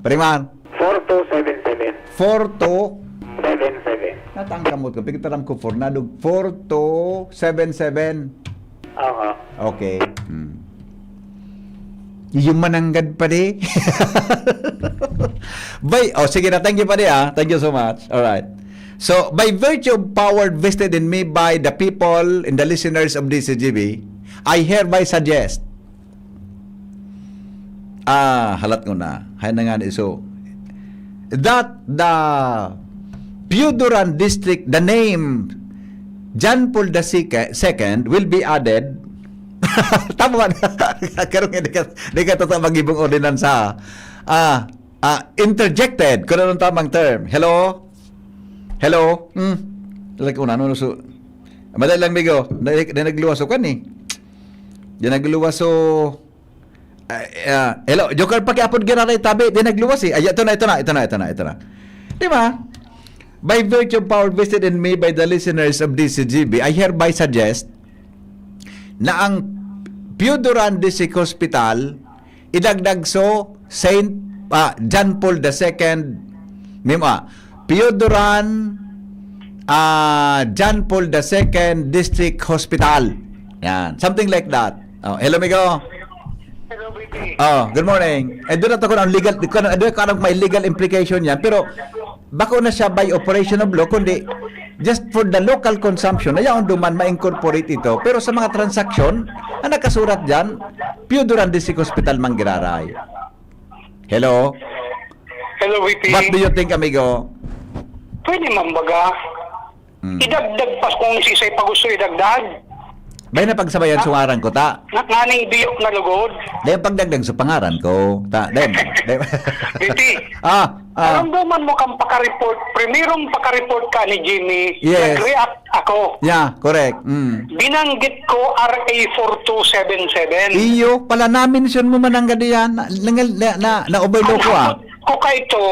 Pading Mar? Four two seven seven. Four two? Seven seven. Natangkamot ko. Pigtaram ko, four, nadog. Four two seven seven. Oo. Okay. Hmm. Yung mananggad pa di. By, oh, sige na. Thank you, Pading, ah. Thank you so much. All right. So, by virtue of power vested in me by the people and the listeners of D C G B, I hereby suggest, ah, halat ko na. Hay na nga ni iso. That the Pioduran District, the name John Paul the Sec-, Second will be added. Tama ba? Karong nga, di ka, di ka totoo mag-ibong ordinansa. Ah, ah, interjected. Kung anong tamang term. Hello? Hello? Hmm. Like, una, ano, so, madali lang, migo. Di, di nagluwas, so, kan, eh. Di nagluwas, so, ah, ah, hello, Joker, pakiapod giraray tabi. Di nagluwas, eh. Ay, ito na, ito na, ito na, ito na, ito na. Di ba? By virtue of power vested in me by the listeners of D C G B, I hereby suggest na ang Pio Duran District Hospital, idagdag so Saint, ah, John Paul the Second, mim-, ah, Pio Duran, ah, John Paul the Second District Hospital. Yan, something like that. Oh, hello, migo. Hello, B P. Oh, good morning. Eh, doon na to kung ang legal, kung ano, doon kung anong may legal implication yan. Pero, bako na siya by operation of law, kundi just for the local consumption, na yaon duman ma-incorporate ito. Pero sa mga transaksyon, ang nakasurat dyan, Pio Duran District Hospital Manggiraray. Hello? Hello, V P. What do you think, amigo? Pwede man baga. Mm. Idagdag pa kung sisay pa gusto idagdag. Bay na pagsabayan Ah. sa ngaran ko, ta. Na, nganing biyok na lugod. Dahil pagdagdag sa pangaran ko, ta. Dahil, dahil. V P. Ah, ah. Naramdaman mo kang pakareport, primerong pakareport ka ni Jimmy, Yes. nag-react ako. Yeah, correct. Mm. Binanggit ko R A four two seven seven. Iyo, pala na-mention mo man ang gadiyan. Na, na, na, na, na-overlook ko, ah. Ang ko ka ito,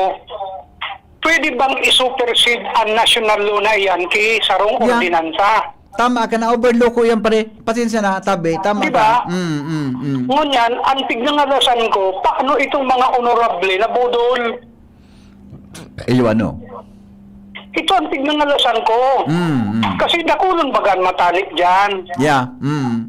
pwede bang i-supersede ang national law na iyan ki sarong Yeah. ordinansa? Tama ka, na-overlook ko yan, pare. Pasensya na, tabi. Tama Di ba? ka. Mm, mm, mm. Ngunyan, ang tignangalasan ko, paano itong mga honorable na budol? Iyo, ano? Ito ang tignangalasan ko. Mm, mm. Kasi dakulon bagan matalip dyan. Yeah, mm.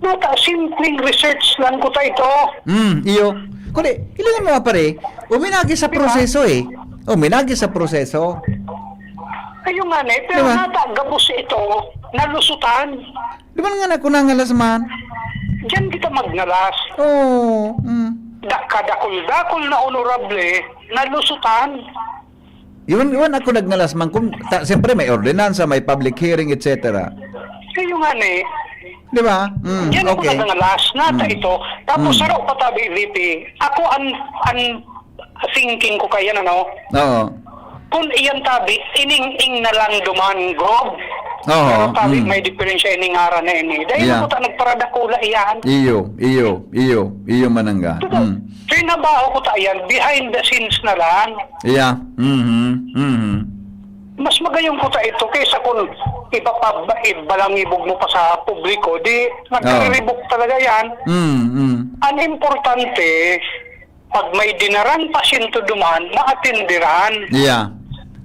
Nata, simpleng research lang ko ta ito. Mm, iyo. Kundi, ilan mo nga, pare? Uminagi sa Di ba? proseso, eh. Uminagi sa proseso. Ayun nga, eh. Pero Di ba? nata, gabos ito, nalusutan. Di ba nga na, kung nangalas man? Diyan kita magnalas. Oo, mm. Da-, kadakul-dakul na honorable, nalusutan. Yun, yun ako nagngalas man. Kung, ta-, siyempre, may ordinansa, may public hearing, et cetera. Kayo nga ni. Di ba? Mm, Diyan ako okay. nagngalas, nata Mm. ito. Tapos, Mm. saro pa tabi, V P. Ako, ang, ang thinking ko kaya, ano? Oo. Kung iyan tabi, ining-ing na lang duman, Gob. Oo, Pero tabi, mm. may diferensya ining ngaran na ini. Dahil Yeah. ako ta nagparadakula iyan. Iyo, iyo, iyo, iyo manangga. Totoo. Mm. Trinabaho ko ta iyan, behind the scenes na lang. Yeah. Mhm. Mhm. Mas magayon ko ta ito kaysa kung ipapab-, ibalangibog mo pa sa publiko, di nagkariribok talaga yan. Mm, mm. Ang importante, pag may dinarang pasyente duman, maatenderan. Yeah.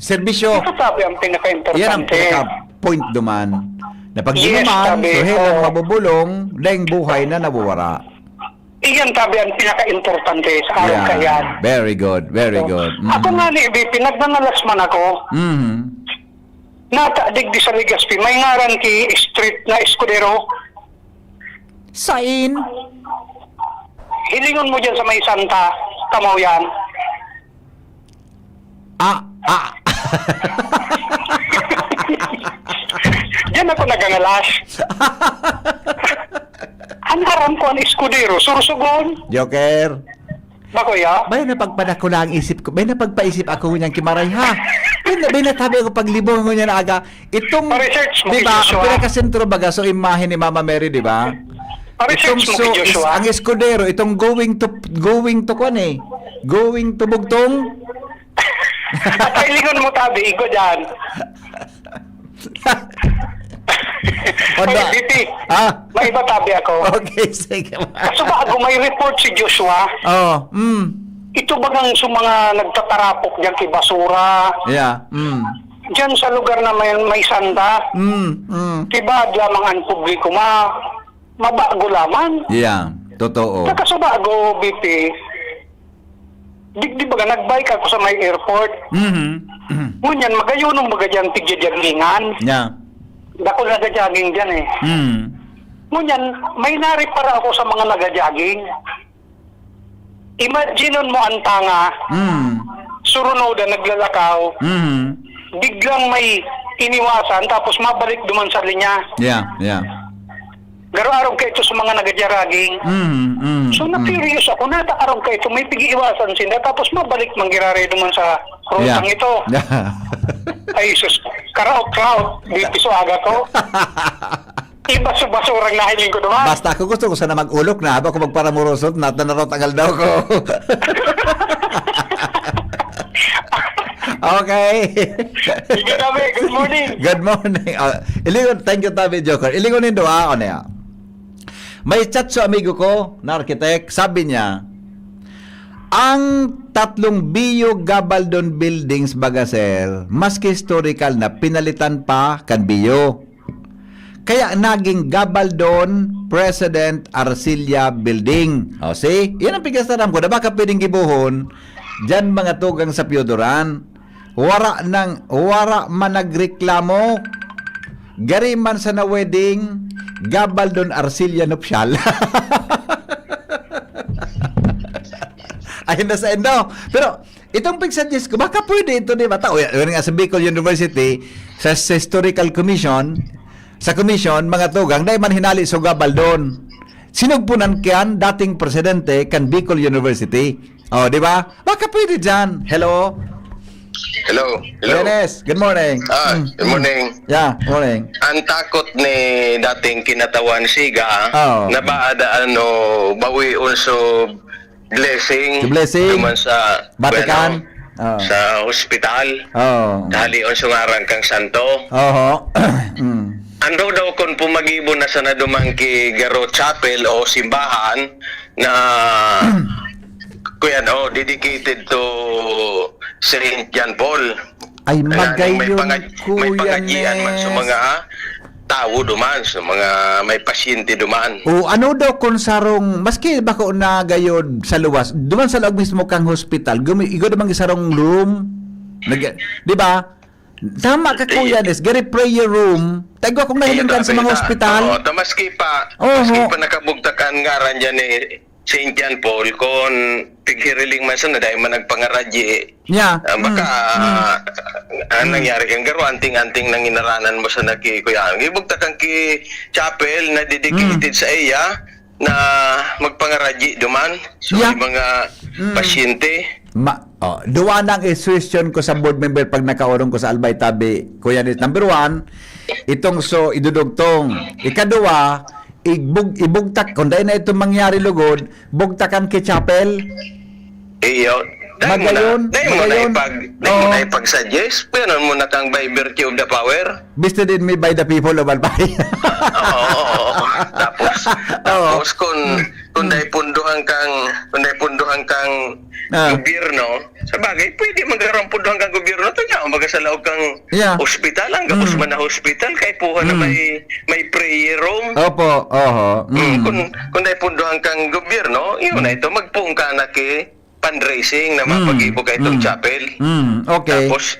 Serbisyo. Ito sabi ang pinaka-importante. Yan ang pinaka-point duman. Na pag Yes, duman, sabi, suhe lang oo. mabubulong, daing buhay na nawawara. Iyan tabi ang pinaka-importante sa araw Yeah. kaiyan. Very good, very So, good. Mm. ako nga ni V P, nagnangalas man ako. Mhm. Nata, digdi sa Legazpi, may ngaran ki street na Escudero. Sain? Hilingon mo dyan sa may Santa, Kamaw yan. Ah, ah. Diyan ako nagangalas. Ang aram ko, ang Escudero, Sorsogon. Joker. Ba, kuya? Bay, napagpadakula ang isip ko. Bay, napagpaisip ako niyang kimaray, ha? Bay, na, bay, natabi ako paglibong ko niya na aga. Itong, Pa-research mo di kay ba, Joshua. ang pinakasentro baga, so imahe ni Mama Mary, di ba? Pa-research Itong mo so, kay Joshua. is, ang Escudero, itong going to, going to kwan eh. Going to Bugtong. At kailingon mo tabi, igo dyan. Ano? Ay, B P, ah? May iba tabi ako. Okay, sige. Kaso bago may report si Joshua, oh, mm. Ito bagang sa mga nagtatarapok diyan kay basura. Yeah, mm. Diyan sa lugar na may, may sanda. Mm, mm. Tibaad lamang ang publiko, ma-, mabago lamang. Yeah, totoo. Saka sa bago, B P, digdi baga, nag-bike ako sa may airport. Mhm. Ngunyan, magayunon baga diyan, tigyadyaglingan. Yeah. Dakul nagja-jogging diyan eh. Mm. Ngunyan, may naripara ako sa mga nagja-jogging. Imagine mo ang tanga, mm, surunodan, naglalakaw, mm, biglang may iniwasan, tapos mabalik duman sa linya. Yeah, yeah. Garo arog kaito sa mga nagja-jogging. Mm, mm, so, mm. Na-curious ako, nata arog kaito, may pag-iiwasan sinda, tapos mabalik man giraray duman sa rutang, yeah, ito. Ay, sus, karaot-raot, di piso aga ko. Iba sa basurang nahiling ko naman. Basta ako gusto ko sana mag-ulok na, haba ko magparamurosot, nata na raw tagal daw ko. Okay. Sige, tabi. Good morning. Good morning. Ah, ilingon, thank you, tabi, Joker. Ilingon nindo, ah, ano yan? May chat sa amigo ko na architect, sabi niya, ang tatlong Bio Gabaldon buildings baga, sir, maski historical na, pinalitan pa kan Bio. Kaya naging Gabaldon President Arcilla Building. O, see? Yan ang pigkasaram ko na baka pwedeng gibohon diyan, mga tugang sa Piodoran. Wara nang, wara man nagreklamo. Gari man sa na wedding, Gabaldon Arcilla Nupcial. Ay, nasa endo. Pero, itong pag-suggest ko, baka pwede ito, di ba? Tao, yan nga sa Bicol University, sa, sa Historical Commission, sa commission, mga tugang, dahil man hinali sa Gabaldon. Sinugpunan kiyan, dating presidente, kan Bicol University. Oh, di ba? Baka pwede dyan. Hello? Hello. Hello. Dennis, good morning. Ah, mm, good morning. Mm. Yeah, morning. Ang takot ni dating kinatawan Siga, oh, na ba ada ano, bawi also blessing, blessing duman sa Vatican, ano, oh, sa hospital. Oh. Dahil on sa ngaran kang santo. Oho. Mm. Ano daw kung pumagibo na sana duman ki garo chapel o simbahan na kuyan, oh, dedicated to Saint John Paul. Ay, magayon, may pangad-, may pangadyian man sa mga tawo duman, sa mga may pasyente duman. O ano daw kung sarong, maski bako na gayod sa luwas, duman sa laog mismo kang hospital, gumi-, igwa duman sarong room, nag-, di ba? Tama ka, Kuya Nes, gari prayer room. Taigwa kong nahiling kan sa mga hospital. Oo, ta maski pa, maski pa nakabugtak ang ngaran dyan eh, Saint John Paul, kung pighiriling man sana, dahil man nagpangaradyi, yeah, ah, baka, mm, Ah, mm, nangyari kan garo, anting-anting nang inaranan mo sana ki Kuya. Gibugtak kan ki chapel na dedicated sa iya na magpangaradyi duman. So, yeah, yung mga, mm, pasyente. Ma-, oh, duwa nang suggestion ko sa board member pag nakaurong ko sa Albay Tabi, Kuya Nis. Number one, itong so idudugtong. Ikaduwa, ibug-, ibugtak, kung dahil na ito mangyari lugod, bugtakan ki chapel. Iyo. Dahil mo na, magayon, dahil mo na magayon. Ipag-, dahil mo na, oo, ipag-suggest, pero mo na kang by virtue of the power. Vested in me by the people of Albay. Oo, oo, oo. Tapos, oo, tapos kung, kung dahil punduhan kang, kung dahil punduhan kang, ah, gobyerno, sa bagay, pwede magkaroon punduhan kang gobyerno, ito nga, umaga sa laog kang, yeah, ospital, ang gabos, mm, man na hospital, kay puha na, mm, may, may prayer room. Opo, oho. Mm, mm. Kung, kung dahil punduhan kang gobyerno, yun na, mm, ito, magpuong ka na ki fundraising na, mm, mapag-ibo ka itong, mm, chapel. Mm, okay. Tapos,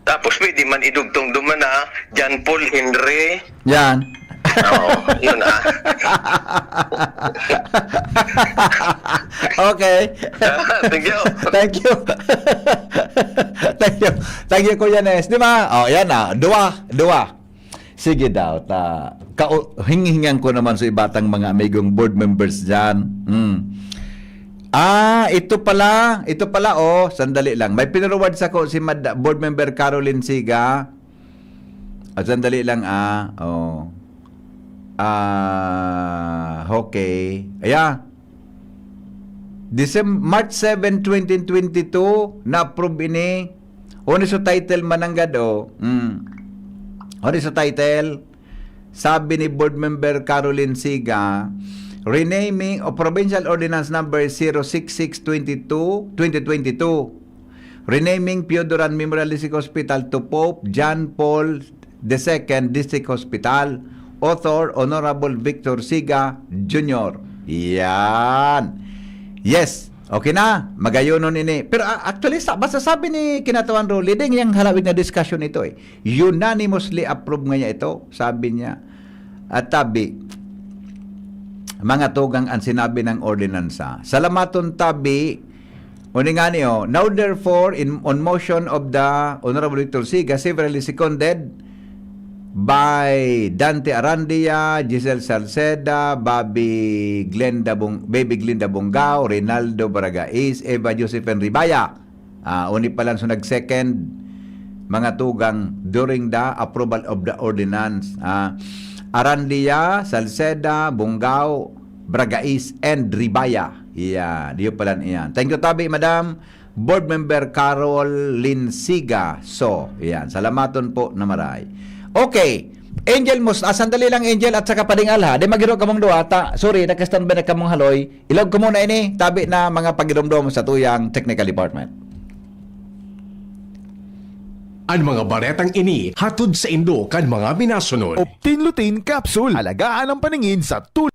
tapos pwede man idugtong duman na John Paul Henry. Yan. Oo, yun ah. Okay. Thank you. Thank you. Thank you. Thank you, Kuya Nes. Di ba? Oh, yan ah. Dua. Dua. Sige daw, ta, kau-, hinghingan ko naman sa iba tang mga amigong board members dyan. Hmm. Ah, ito pala, ito pala, oh, sandali lang. May pinuruwad sa ko si Mad-, board member Caroline Siga. Ah, sandali lang, ah. Oh. Ah, okay. Ayan. Decem-, March seven, twenty twenty-two, na-approve ini. Ano sa title mananggad, oh? Mm. Ano sa title? Sabi ni Board Member Caroline Siga, renaming o Provincial Ordinance Number zero six six twenty-two, twenty twenty-two, renaming Pio Duran Memorial District Hospital to Pope John Paul the Second District Hospital. Author, Honorable Victor Siga Junior. Yan. Yes. Okay na. Magayonon ini. Pero, ah, actually, sa, basta sabi ni Kinatawan Rolly, ding yang halawig na discussion ito eh. Unanimously approve nga niya ito, sabi niya. At tabi, mga tugang ang sinabi ng ordinansa. Salamaton tabi, o ni nga niyo, now therefore, in, on motion of the Honorable Victor Siga, severally seconded by Dante Arandia, Giselle Salceda, Bobby Glenda Bung-, Baby Glenda Bungao, Rinaldo Baragais, Eva Josephine Ribaya. Ah, uni pa lang so nag-second, mga tugang, during the approval of the ordinance. Ah, Arandia, Salceda, Bungao, Bragais, and Ribaya. Iya, diyo pala iyan. Thank you, tabi, Madam. Board Member Carol Linsiga. So, iyan. Salamaton po na maray. Okay. Angel Mus-, ah, sandali lang, Angel, at saka Pading Alha. Di magiro kamong duwa, ta. Sorry, nakastandby na kamong haloy. Ilog ko muna ini, tabi na mga pagiromdom sa tuyang technical department. An mga baretang ini hatod saindo kan mga minasunod. Optin Lutein Capsule. Alagaan ang paningin sa tulong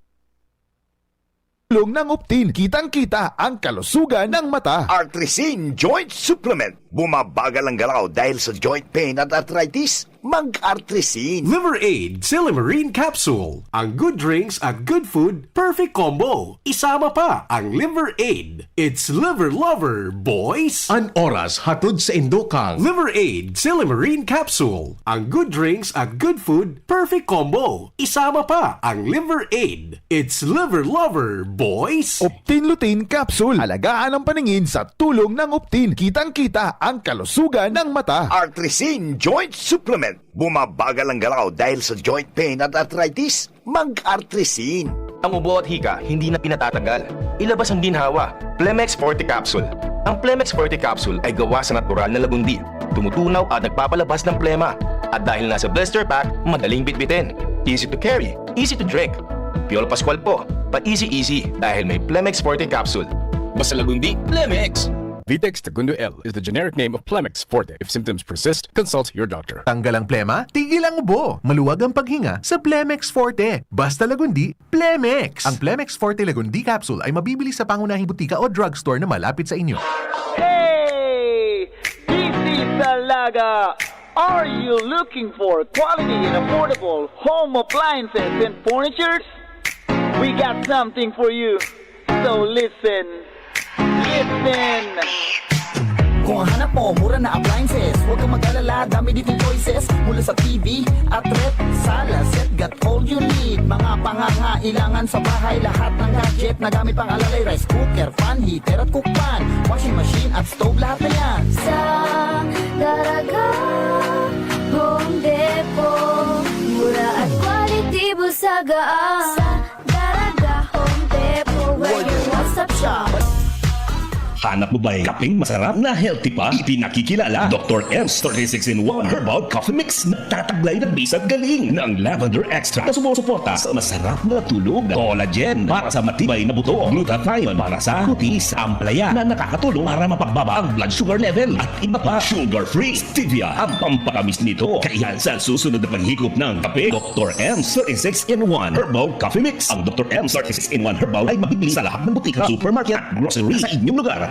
ng Optin. Kitang-kita ang kalusugan ng mata. Artrisin Joint Supplement. Bumabagal ang galaw dahil sa joint pain at arthritis? Mag-Artrisin. Liver Aid, Silymarin Capsule. Ang good drinks at good food, perfect combo. Isama pa ang Liver Aid. It's Liver Lover, boys! An oras hatod saindo kan Liver Aid, Silymarin Capsule. Ang good drinks at good food, perfect combo. Isama pa ang Liver Aid. It's Liver Lover, boys! Optin Lutein Capsule. Alagaan ang paningin sa tulong ng Optin. Kitang-kita ang kalusugan ng mata. Artrisin Joint Supplement. Bumabagal ang galaw dahil sa joint pain at arthritis? Mag-Artrisin. Ang ubo at hika, hindi na pinatatanggal. Ilabas ang ginhawa. Plemex Forte Capsule. Ang Plemex Forte Capsule ay gawa sa natural na lagundi. Tumutunaw at nagpapalabas ng plema. At dahil nasa blister pack, madaling bitbitin. Easy to carry, easy to drink. Piolo Pascual po, pa-easy-easy dahil may Plemex Forte Capsule. Basta lagundi, Plemex! Vitex Segundo L is the generic name of Plemex Forte. If symptoms persist, consult your doctor. Tanggal ang plema, tigil ang ubo. Maluwag ang paghinga sa Plemex Forte. Basta lagundi, Plemex! Ang Plemex Forte Lagundi Capsule ay mabibili sa pangunahing butika o drugstore na malapit sa inyo. Hey! This is Alaga! Are you looking for quality and affordable home appliances and furnitures? We got something for you. So listen. Listen. Kung ang hanap mo, mura na appliances, huwag kang mag-alala, dami ditong choices. Mula sa T V, at ref, sala, set, got all you need. Mga pangangailangan sa bahay, lahat ng gadget na gamit pang alalay, rice cooker, fan, heater, at cook pan, washing machine, at stove, lahat na yan. Sa Daraga Home Depot, mura at quality, busaga ang Daraga Home Depot, where your one-stop shop. Hanap mo ba'y kapeng masarap na healthy pa? Ipinakikilala, Doktor M's thirty-six in one Herbal Coffee Mix. Nagtataglay ng bisa at galing ng lavender extract na sumusuporta sa masarap na tulog, collagen para sa matibay na buto, glutathione para sa kutis, ampalaya na nakakatulong para mapagbaba ang blood sugar level, at iba pa. Sugar-free stevia ang pampatamis nito. Kaya sa susunod na paghigop ng kape, Doktor M's thirty-six in one Herbal Coffee Mix. Ang Doktor M's thirty-six in one Herbal ay mabibili sa lahat ng butika, supermarket at grocery sa inyong lugar.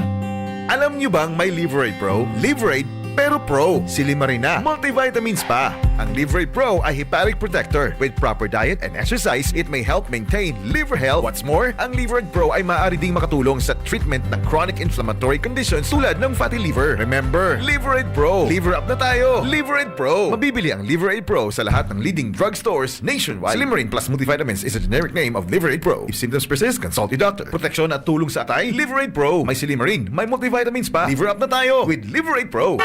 Alam nyo bang may Liverade Pro? Liverade, pero pro. Silimarin na. Multivitamins pa. Ang Liverade Pro ay hepatic protector. With proper diet and exercise, it may help maintain liver health. What's more, ang Liverade Pro ay maaari ding makatulong sa treatment ng chronic inflammatory conditions tulad ng fatty liver. Remember, Liverade Pro. Liver up na tayo. Liverade Pro. Mabibili ang Liverade Pro sa lahat ng leading drugstores nationwide. Silimarin Plus Multivitamins is a generic name of Liverade Pro. If symptoms persist, consult your doctor. Proteksyon at tulong sa atay, Liverade Pro. May Silimarin, may multivitamins pa. Liver up na tayo with Liverade Pro.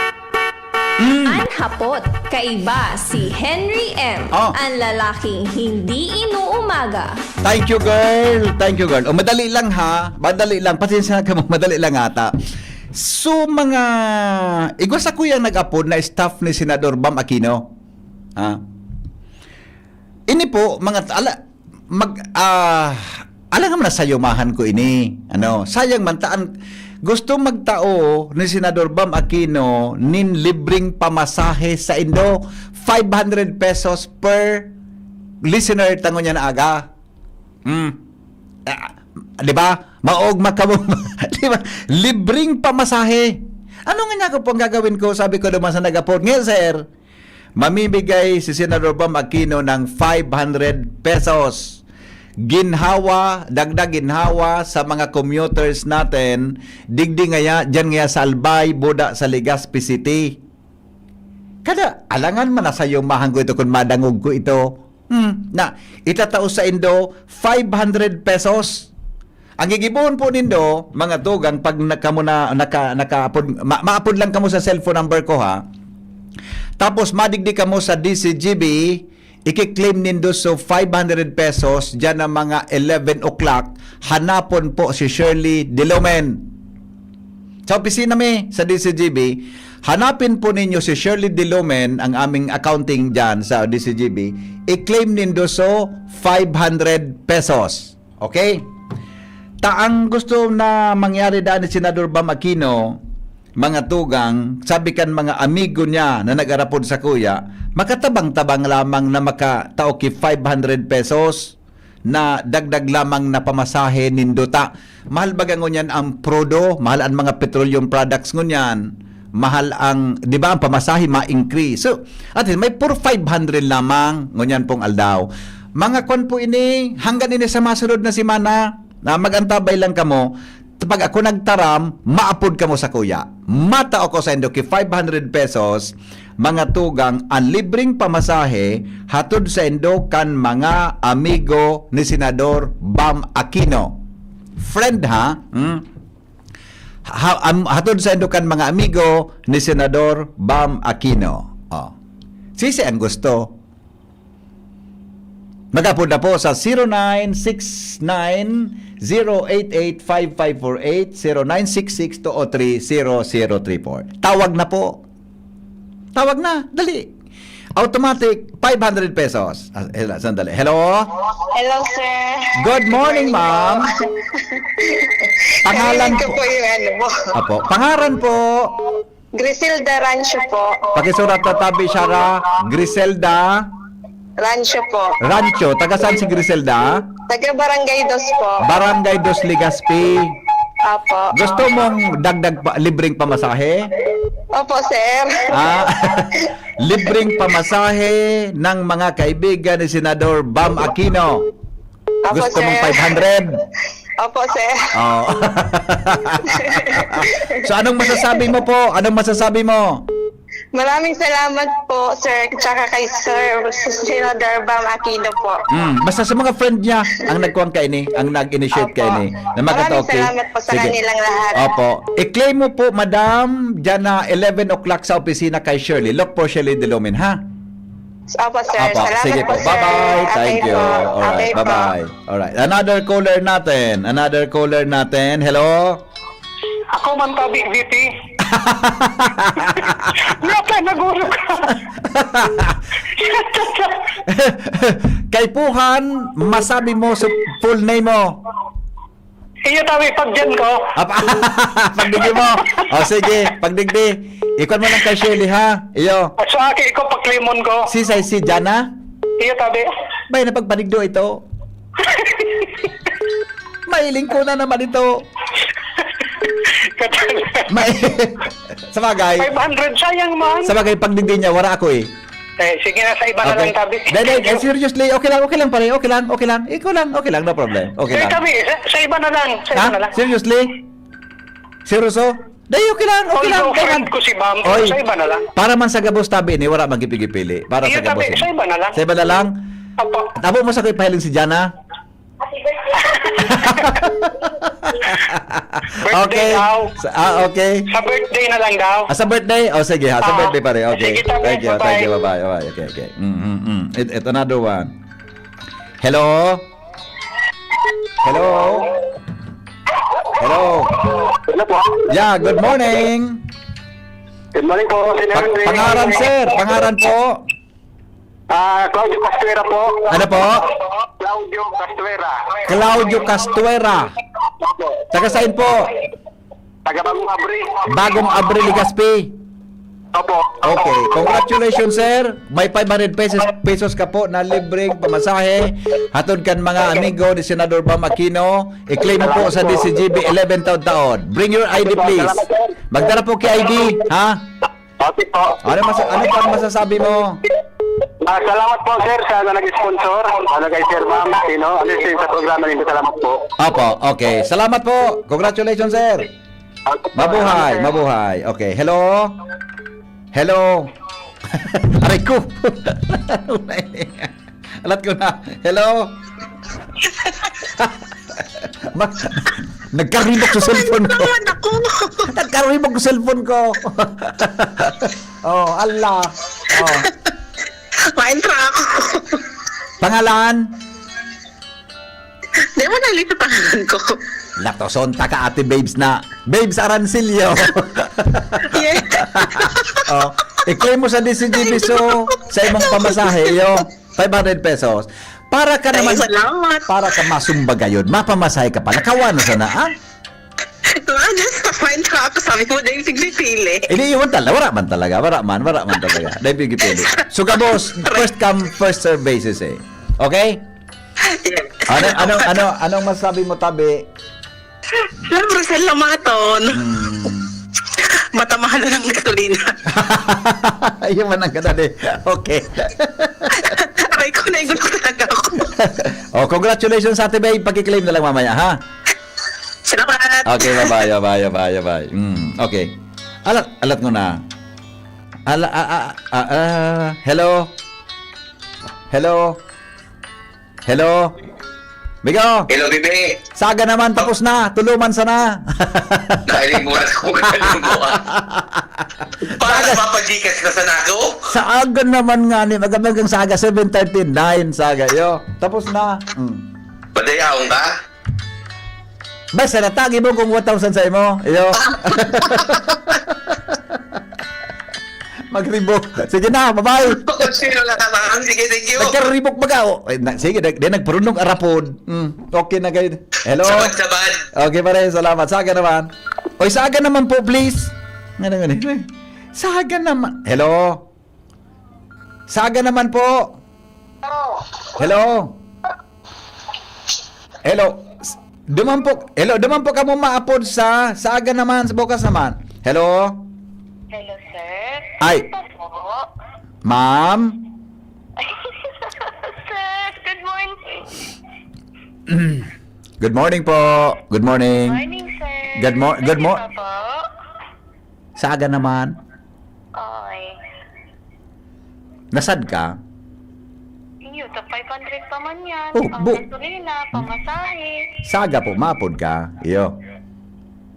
An hapot, kaiba si Henry M, Oh. An lalaking hindi inuumaga. Thank you, girl. Thank you, girl. O, madali lang, ha? Madali lang. Pasensya na kamo, madali lang ata. So, mga, igwa sa kuyang nag-apod na staff ni Senador Bam Aquino. Ha? Ini po, mga t-, ala-, mag-, ah, alangan man na sayumahan ko ini. Ano, sayang man ta an-, gusto magtao ni Senador Bam Aquino nin libreng pamasahe sa indo, five hundred pesos per listener ta ngunyan na aga. Hmm. Ah, di ba? Maog makabog, di ba? Libreng pamasahe. Ano nga niya ko pong gagawin ko? Sabi ko naman sa nag-apod, "Ngayon, sir, mamimigay si Senador Bam Aquino ng five hundred pesos. Ginhawa, dagdag ginhawa sa mga commuters natin, digdi ngaya, dyan ngaya sa Albay, Buda, sa Legazpi City." Kada, alangan man na sayumahan ko ito kun madangog ko ito. Hmm, na, itatao sa indo, five hundred pesos. Ang gigibohon po nindo, mga tugang, pag na, kamo na, naka, nakaapod, ma-, maapod lang kamo sa cellphone number ko, ha. Tapos, madigdi kamo sa D C G B, iki-claim nindo so five hundred pesos, dyan ang mga eleven o'clock, hanapon po si Shirley Dilomen. Sa opisina mi, sa D C G B, hanapin po ninyo si Shirley Dilomen, ang aming accounting dyan sa D C G B, i-claim nindo so five hundred pesos. Okay? Ta ang gusto na mangyari daan ni Senador Bam Aquino, mga tugang, sabi kan mga amigo niya na nag-arapod sakuya, makatabang-tabang lamang na makatao ki five hundred pesos na dagdag lamang na pamasahe nindo ta. Mahal baga ngunyan ang prudo, mahal ang mga petroleum products ngunyan, mahal ang, di ba, ang pamasahe ma-increase. So, at least, may puro five hundred lamang ngunyan pong aldaw. Mga kwan po ini, hanggang ini sa masunod na semana, na mag-antabay lang kamo, pag ako nagtaram, maapod kamo sakuya. Matao ko sa indo ki five hundred pesos, mga tugang, ang libreng pamasahe hatod sa indo kan mga amigo ni Senador Bam Aquino. Friend, ha? Hmm? Ha-, am-, hatod sa indo kan mga amigo ni Senador Bam Aquino. Oh. Sisi ang gusto. Mag-apod na po sa zero nine six nine, zero eight eight, five five four eight, zero nine six six two oh three, zero zero three four. Tawag na po. Tawag na. Dali. Automatic, five hundred pesos. Ah, hela-, sandali. Hello? Hello, sir. Good morning, ma'am. Pangalan Narinig ko po. po yung ano mo. Apo. Pangaran po? Griselda Rancho po. Pakisurat na tabi siya ra. Griselda Rancho po. Rancho. Taga saan si Griselda? Taga Barangay Dos po. Barangay Dos, Legazpi. Opo. Gusto mong dagdag pa, libreng pamasahe? Opo, sir. Ah, libreng pamasahe ng mga kaibigan ni Senador Bam Aquino. Opo, Gusto mong sir. five hundred? Opo, sir. Oh. So, anong masasabi mo po? Anong masasabi mo? Maraming salamat po, sir, tsaka kay Sir Senador Bam Aquino po. Mm, basta sa mga friend niya ang nagkuhan kaini, ang nag-initiate Opo. kaini, na Maraming magkataoki. salamat po sa Sige. kanilang lahat. Opo. I-claim mo po, madam, dyan na eleven o'clock sa opisina kay Shirley. Look for Shirley Dilomen, ha? Opo, sir. Opo. Salamat Sige po. po, sir. Bye-bye. Okay Thank you. po. Alright. Okay po. Bye-bye. Alright. Another caller natin. Another caller natin. Hello? Ako man tabi, V P. Napa, nagurog ka. Kaipuhan, masabi mo sa full name mo. Iyo, tabi, pagdiyan ko. Ah, pa-, pagdigdi mo. O, sige, pagdigdi. Ikwan mo lang kay Shirley, ha? Iyo. At sa aki ko, paklimon ko. Si Sai, si Jana? Iyo, tabi. Bay, napagpanigdo ito. Mailing ko na naman ito. May, sa bagay. Five hundred, sayang man. Sa bagay, pagdigdi niya, wala ako eh. Eh, sige na, sa iba na Okay. lang, tabi. Dahil, dahil, eh, seriously, okay lang, okay lang pare, okay lang, okay lang. Ikaw lang, okay lang, no problem. Okay Sir, lang. tabi, sa, sa iba na lang, sa iba Ha? na lang. Seriously? Seryoso? Dahil okay lang, okay lang. Although Kaya friend man, ko si Bam, pero oy, sa iba na lang. para man sa gabos tabi ni, wala magipigipili. Para Iyo, sa gabos tabi, ini. sa iba na lang. Sa iba na lang? Apo. Tabo mo sa ko ipahiling si Jana? Birthday Okay. daw. Sa, ah, okay. Sa birthday na lang daw. Ah, sa birthday? O, sige, ha. Sa Ah, birthday pa rin. Okay. sige, tabi, Thank you, thank you. bye-bye. Bye-bye. Okay, okay. Mm, mm, mm. It, it, another one. Hello? Hello? Hello? Hello po. Yeah, good morning. Good morning po, Sir Pa-, Henry. pangaran, sir. Pangaran po. Ah, Claudio Castuera po. Ano po? Claudio Castuera. Claudio Castuera. Opo. Taga saan po? Taga Bagong Abri. Bagong Abri, Legazpi. Opo. Okay. Congratulations, sir. May five hundred pesos, pesos ka po na libreng pamasahe. Hatod kan mga amigo ni Senador Bam Aquino. I-claim mo po sa D C G B eleven taon-taon. Bring your I D, please. Magdala po ki I D, ha? Okay po. Ano mas-, ano pang masasabi mo? Ah, salamat po, sir, sa nag-sponsor. Ano kay Sir Bam, sino? Ano, sir, sa programa ninyo? Salamat po. Opo, okay. Salamat po. Congratulations, sir. Okay po. Mabuhay, mabuhay. Okay. Hello? Hello? Aray ko. Alat ko na. Hello? Ma-, nagkaribok sa cellphone ko. Naman ako. Nagkaribok sa cellphone ko. Oh, Allah. Oh. Maentra ako. Pangalan? Di mo nalito pangalan ko. Latoson ta ka, Ate Babes na. Babes Arancillo. Yes. Oh, i-claim mo sa D C G B so sa imong pamasahe, iyo. Five hundred pesos. Para ka Ay, naman, salamat. Para ka masumbagayon, mapamasahe ka pa. Nakawa na sana, ah? Ano, sa fine truck, sabi mo, dahil pigpipili. Iniiwan talaga. Wala man talaga. Wala man, wala man talaga. Dahil pigpipili. So, gabos, first come, first serve basis eh. Okay? Yes. Ano, ano, ano, anong masabi mo, Tabi? Siyempre, sa lamaton. Hmm. Mata mahal na ng gasolina. Ayaw man ang kadali. Okay. Aray ko, naigulo talaga ako. Oh, congratulations, Ate Babe. Paki-claim na lang mamaya, ha? Salamat. Okay, bye-bye, bye-bye, bye-bye, bye. Mm, okay. Alat, alat ko na. Ala, a, a, a, a, hello? Hello? Hello? Migo? Hello, bebe. Saga naman, tapos na. Tuluman sana. Dahil mo na kung ano mo, ah. Para Saga. Mapagikas na sa nago? Saga naman nga ni, magamagang saga, seven thirty-nine, saga, yo. Tapos na. Mm. Padayaon ka? Basta natagi mo kung one thousand sa imo. Iyo. Magribok. Sige na, bye-bye. Kung sino lang naman. Sige, thank you. Nagkaribok baga, oh. Ay, na, sige, nag-, di nagpurunong arapon. Mm, okay na kayo. Hello? Sabad-sabad. Okay, pare, salamat. Saga naman. Oy, saga naman po, please. Nga naman eh. Saga naman. Hello? Saga naman po. Hello? Hello? S-, duman po, hello, duman po kamo maapod sa, sa aga naman, sa bukas naman. Hello? Hello, sir. Ay. Ano po? Ma'am? Sir, good morning. Good morning po. Good morning. Morning, sir. Good mor-, good mor- Pwede pa po? Sa aga naman. Oy. Nasad ka? Iyo, sa five hundred pa man yan. Oh, Ang bu- gasolina, pamasahe. Saga po, mapod ka. Iyo.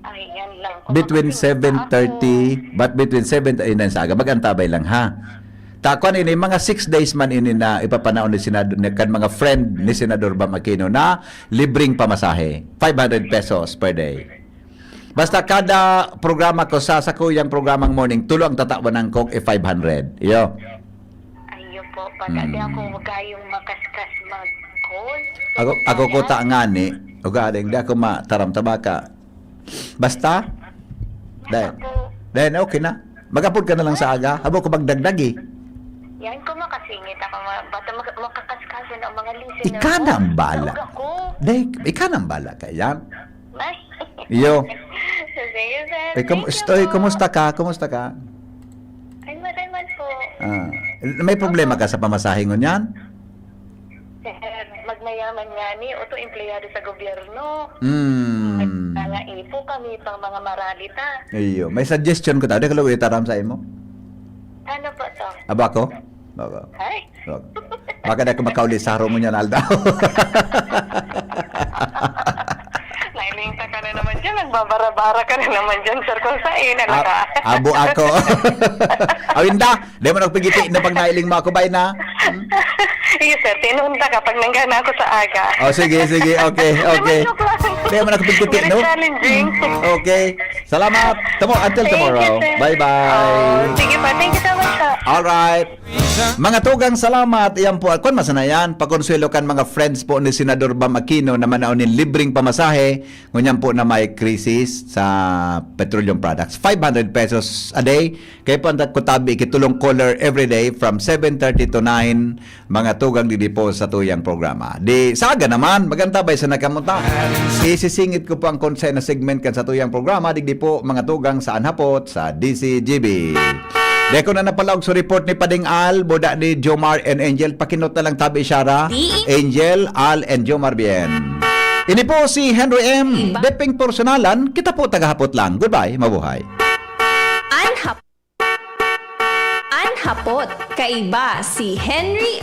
Ay, yan lang. Kung Between makasingit pa ako. seven thirty, but between seven, ayun na yung saga. Mag-antabay lang, ha? Ta, kwan ini, mga six days man ini na ipapanaon ni Senado, ni, kan mga friend ni Senador Bam Aquino na libreng pamasahe. Five hundred pesos per day. Basta kada programa ko sa sakuyang programang morning, tulo ang tatawan ng Coke, eh, five hundred. Iyo. Ayun po, pala di ako Mm. magayong makaskas mag-call. Ako, ako Kaya? Kuta nga ni, ugaling, di ako mataram tabaka. Basta? Dahil, Ako. dahil okay na. Mag-apod ka na lang sa aga. Habo ko magdagdag eh. Yan ko makasingit ako, ma-, basta mak-, makakaskasan ang mga listener Ika mo. na ang bala. Tulog ako. Dahil, ika na ang bala ka yan. Ay. Iyo. Sige, sir. Eh, Thank you kumusta, eh, po. Kumusta ka? Kumusta ka? Ay, maray man po. Ah, may problema ka sa pamasahe ngunyan? Sir, magmayaman nga ni, oto empleyado sa gobyerno. Hmm. Mga ipo kami pang mga maralita. Iyo, may suggestion ko ta. Di ka luwi taram sa imo? Ano po to? Aba ko? Aba. Ay. Wag. Baka na ako makauli sa harong mo niyan, Alda. Nailing ka na naman dyan. Nagbabara-bara ka na naman dyan, sir. Kung sa ina na Ah, ka. abo ako. Awinda, di mo nagpigiti na pag nailing mo ako, bay na? Iyo, sir. Tinunta ka pag nanggana ako sa aga. Oh, sige, sige. Okay, okay. Joke lang. Di mo nagpigiti, no? Very challenging. Okay. Salamat. Tamo, until Thank you, tomorrow. sir. Bye-bye. Oh, sige po. Thank you so much po. Alright. Mga tugang, salamat. Yan po. Kung masanayan, pakonsuelo kan mga friends po ni Senador Bam Aquino na manaon nin libreng pamasahe, ngunyan po na may krisis sa petroleum products. Five hundred pesos a day. Kaya po ang kutabi, kitulong caller everyday from seven thirty to nine, mga tugang digdi po sa tuyang programa. Di, saga naman, maganda ba sa nakamuta? Isisingit ko po ang konsena segment kan sa tuyang programa, digdi po, mga tugang, sa Anhapot, sa D C G B. Deko na napalaog sa report ni Pading Al, buda ni Jomar and Angel. Pakinot na lang tabi, Shara. Di- Angel, Al, and Jomar Bien. Ini po si Henry M. Deping personalan, kita po tagahapot lang. Goodbye, mabuhay. Anhap Anhapot, kaiba si Henry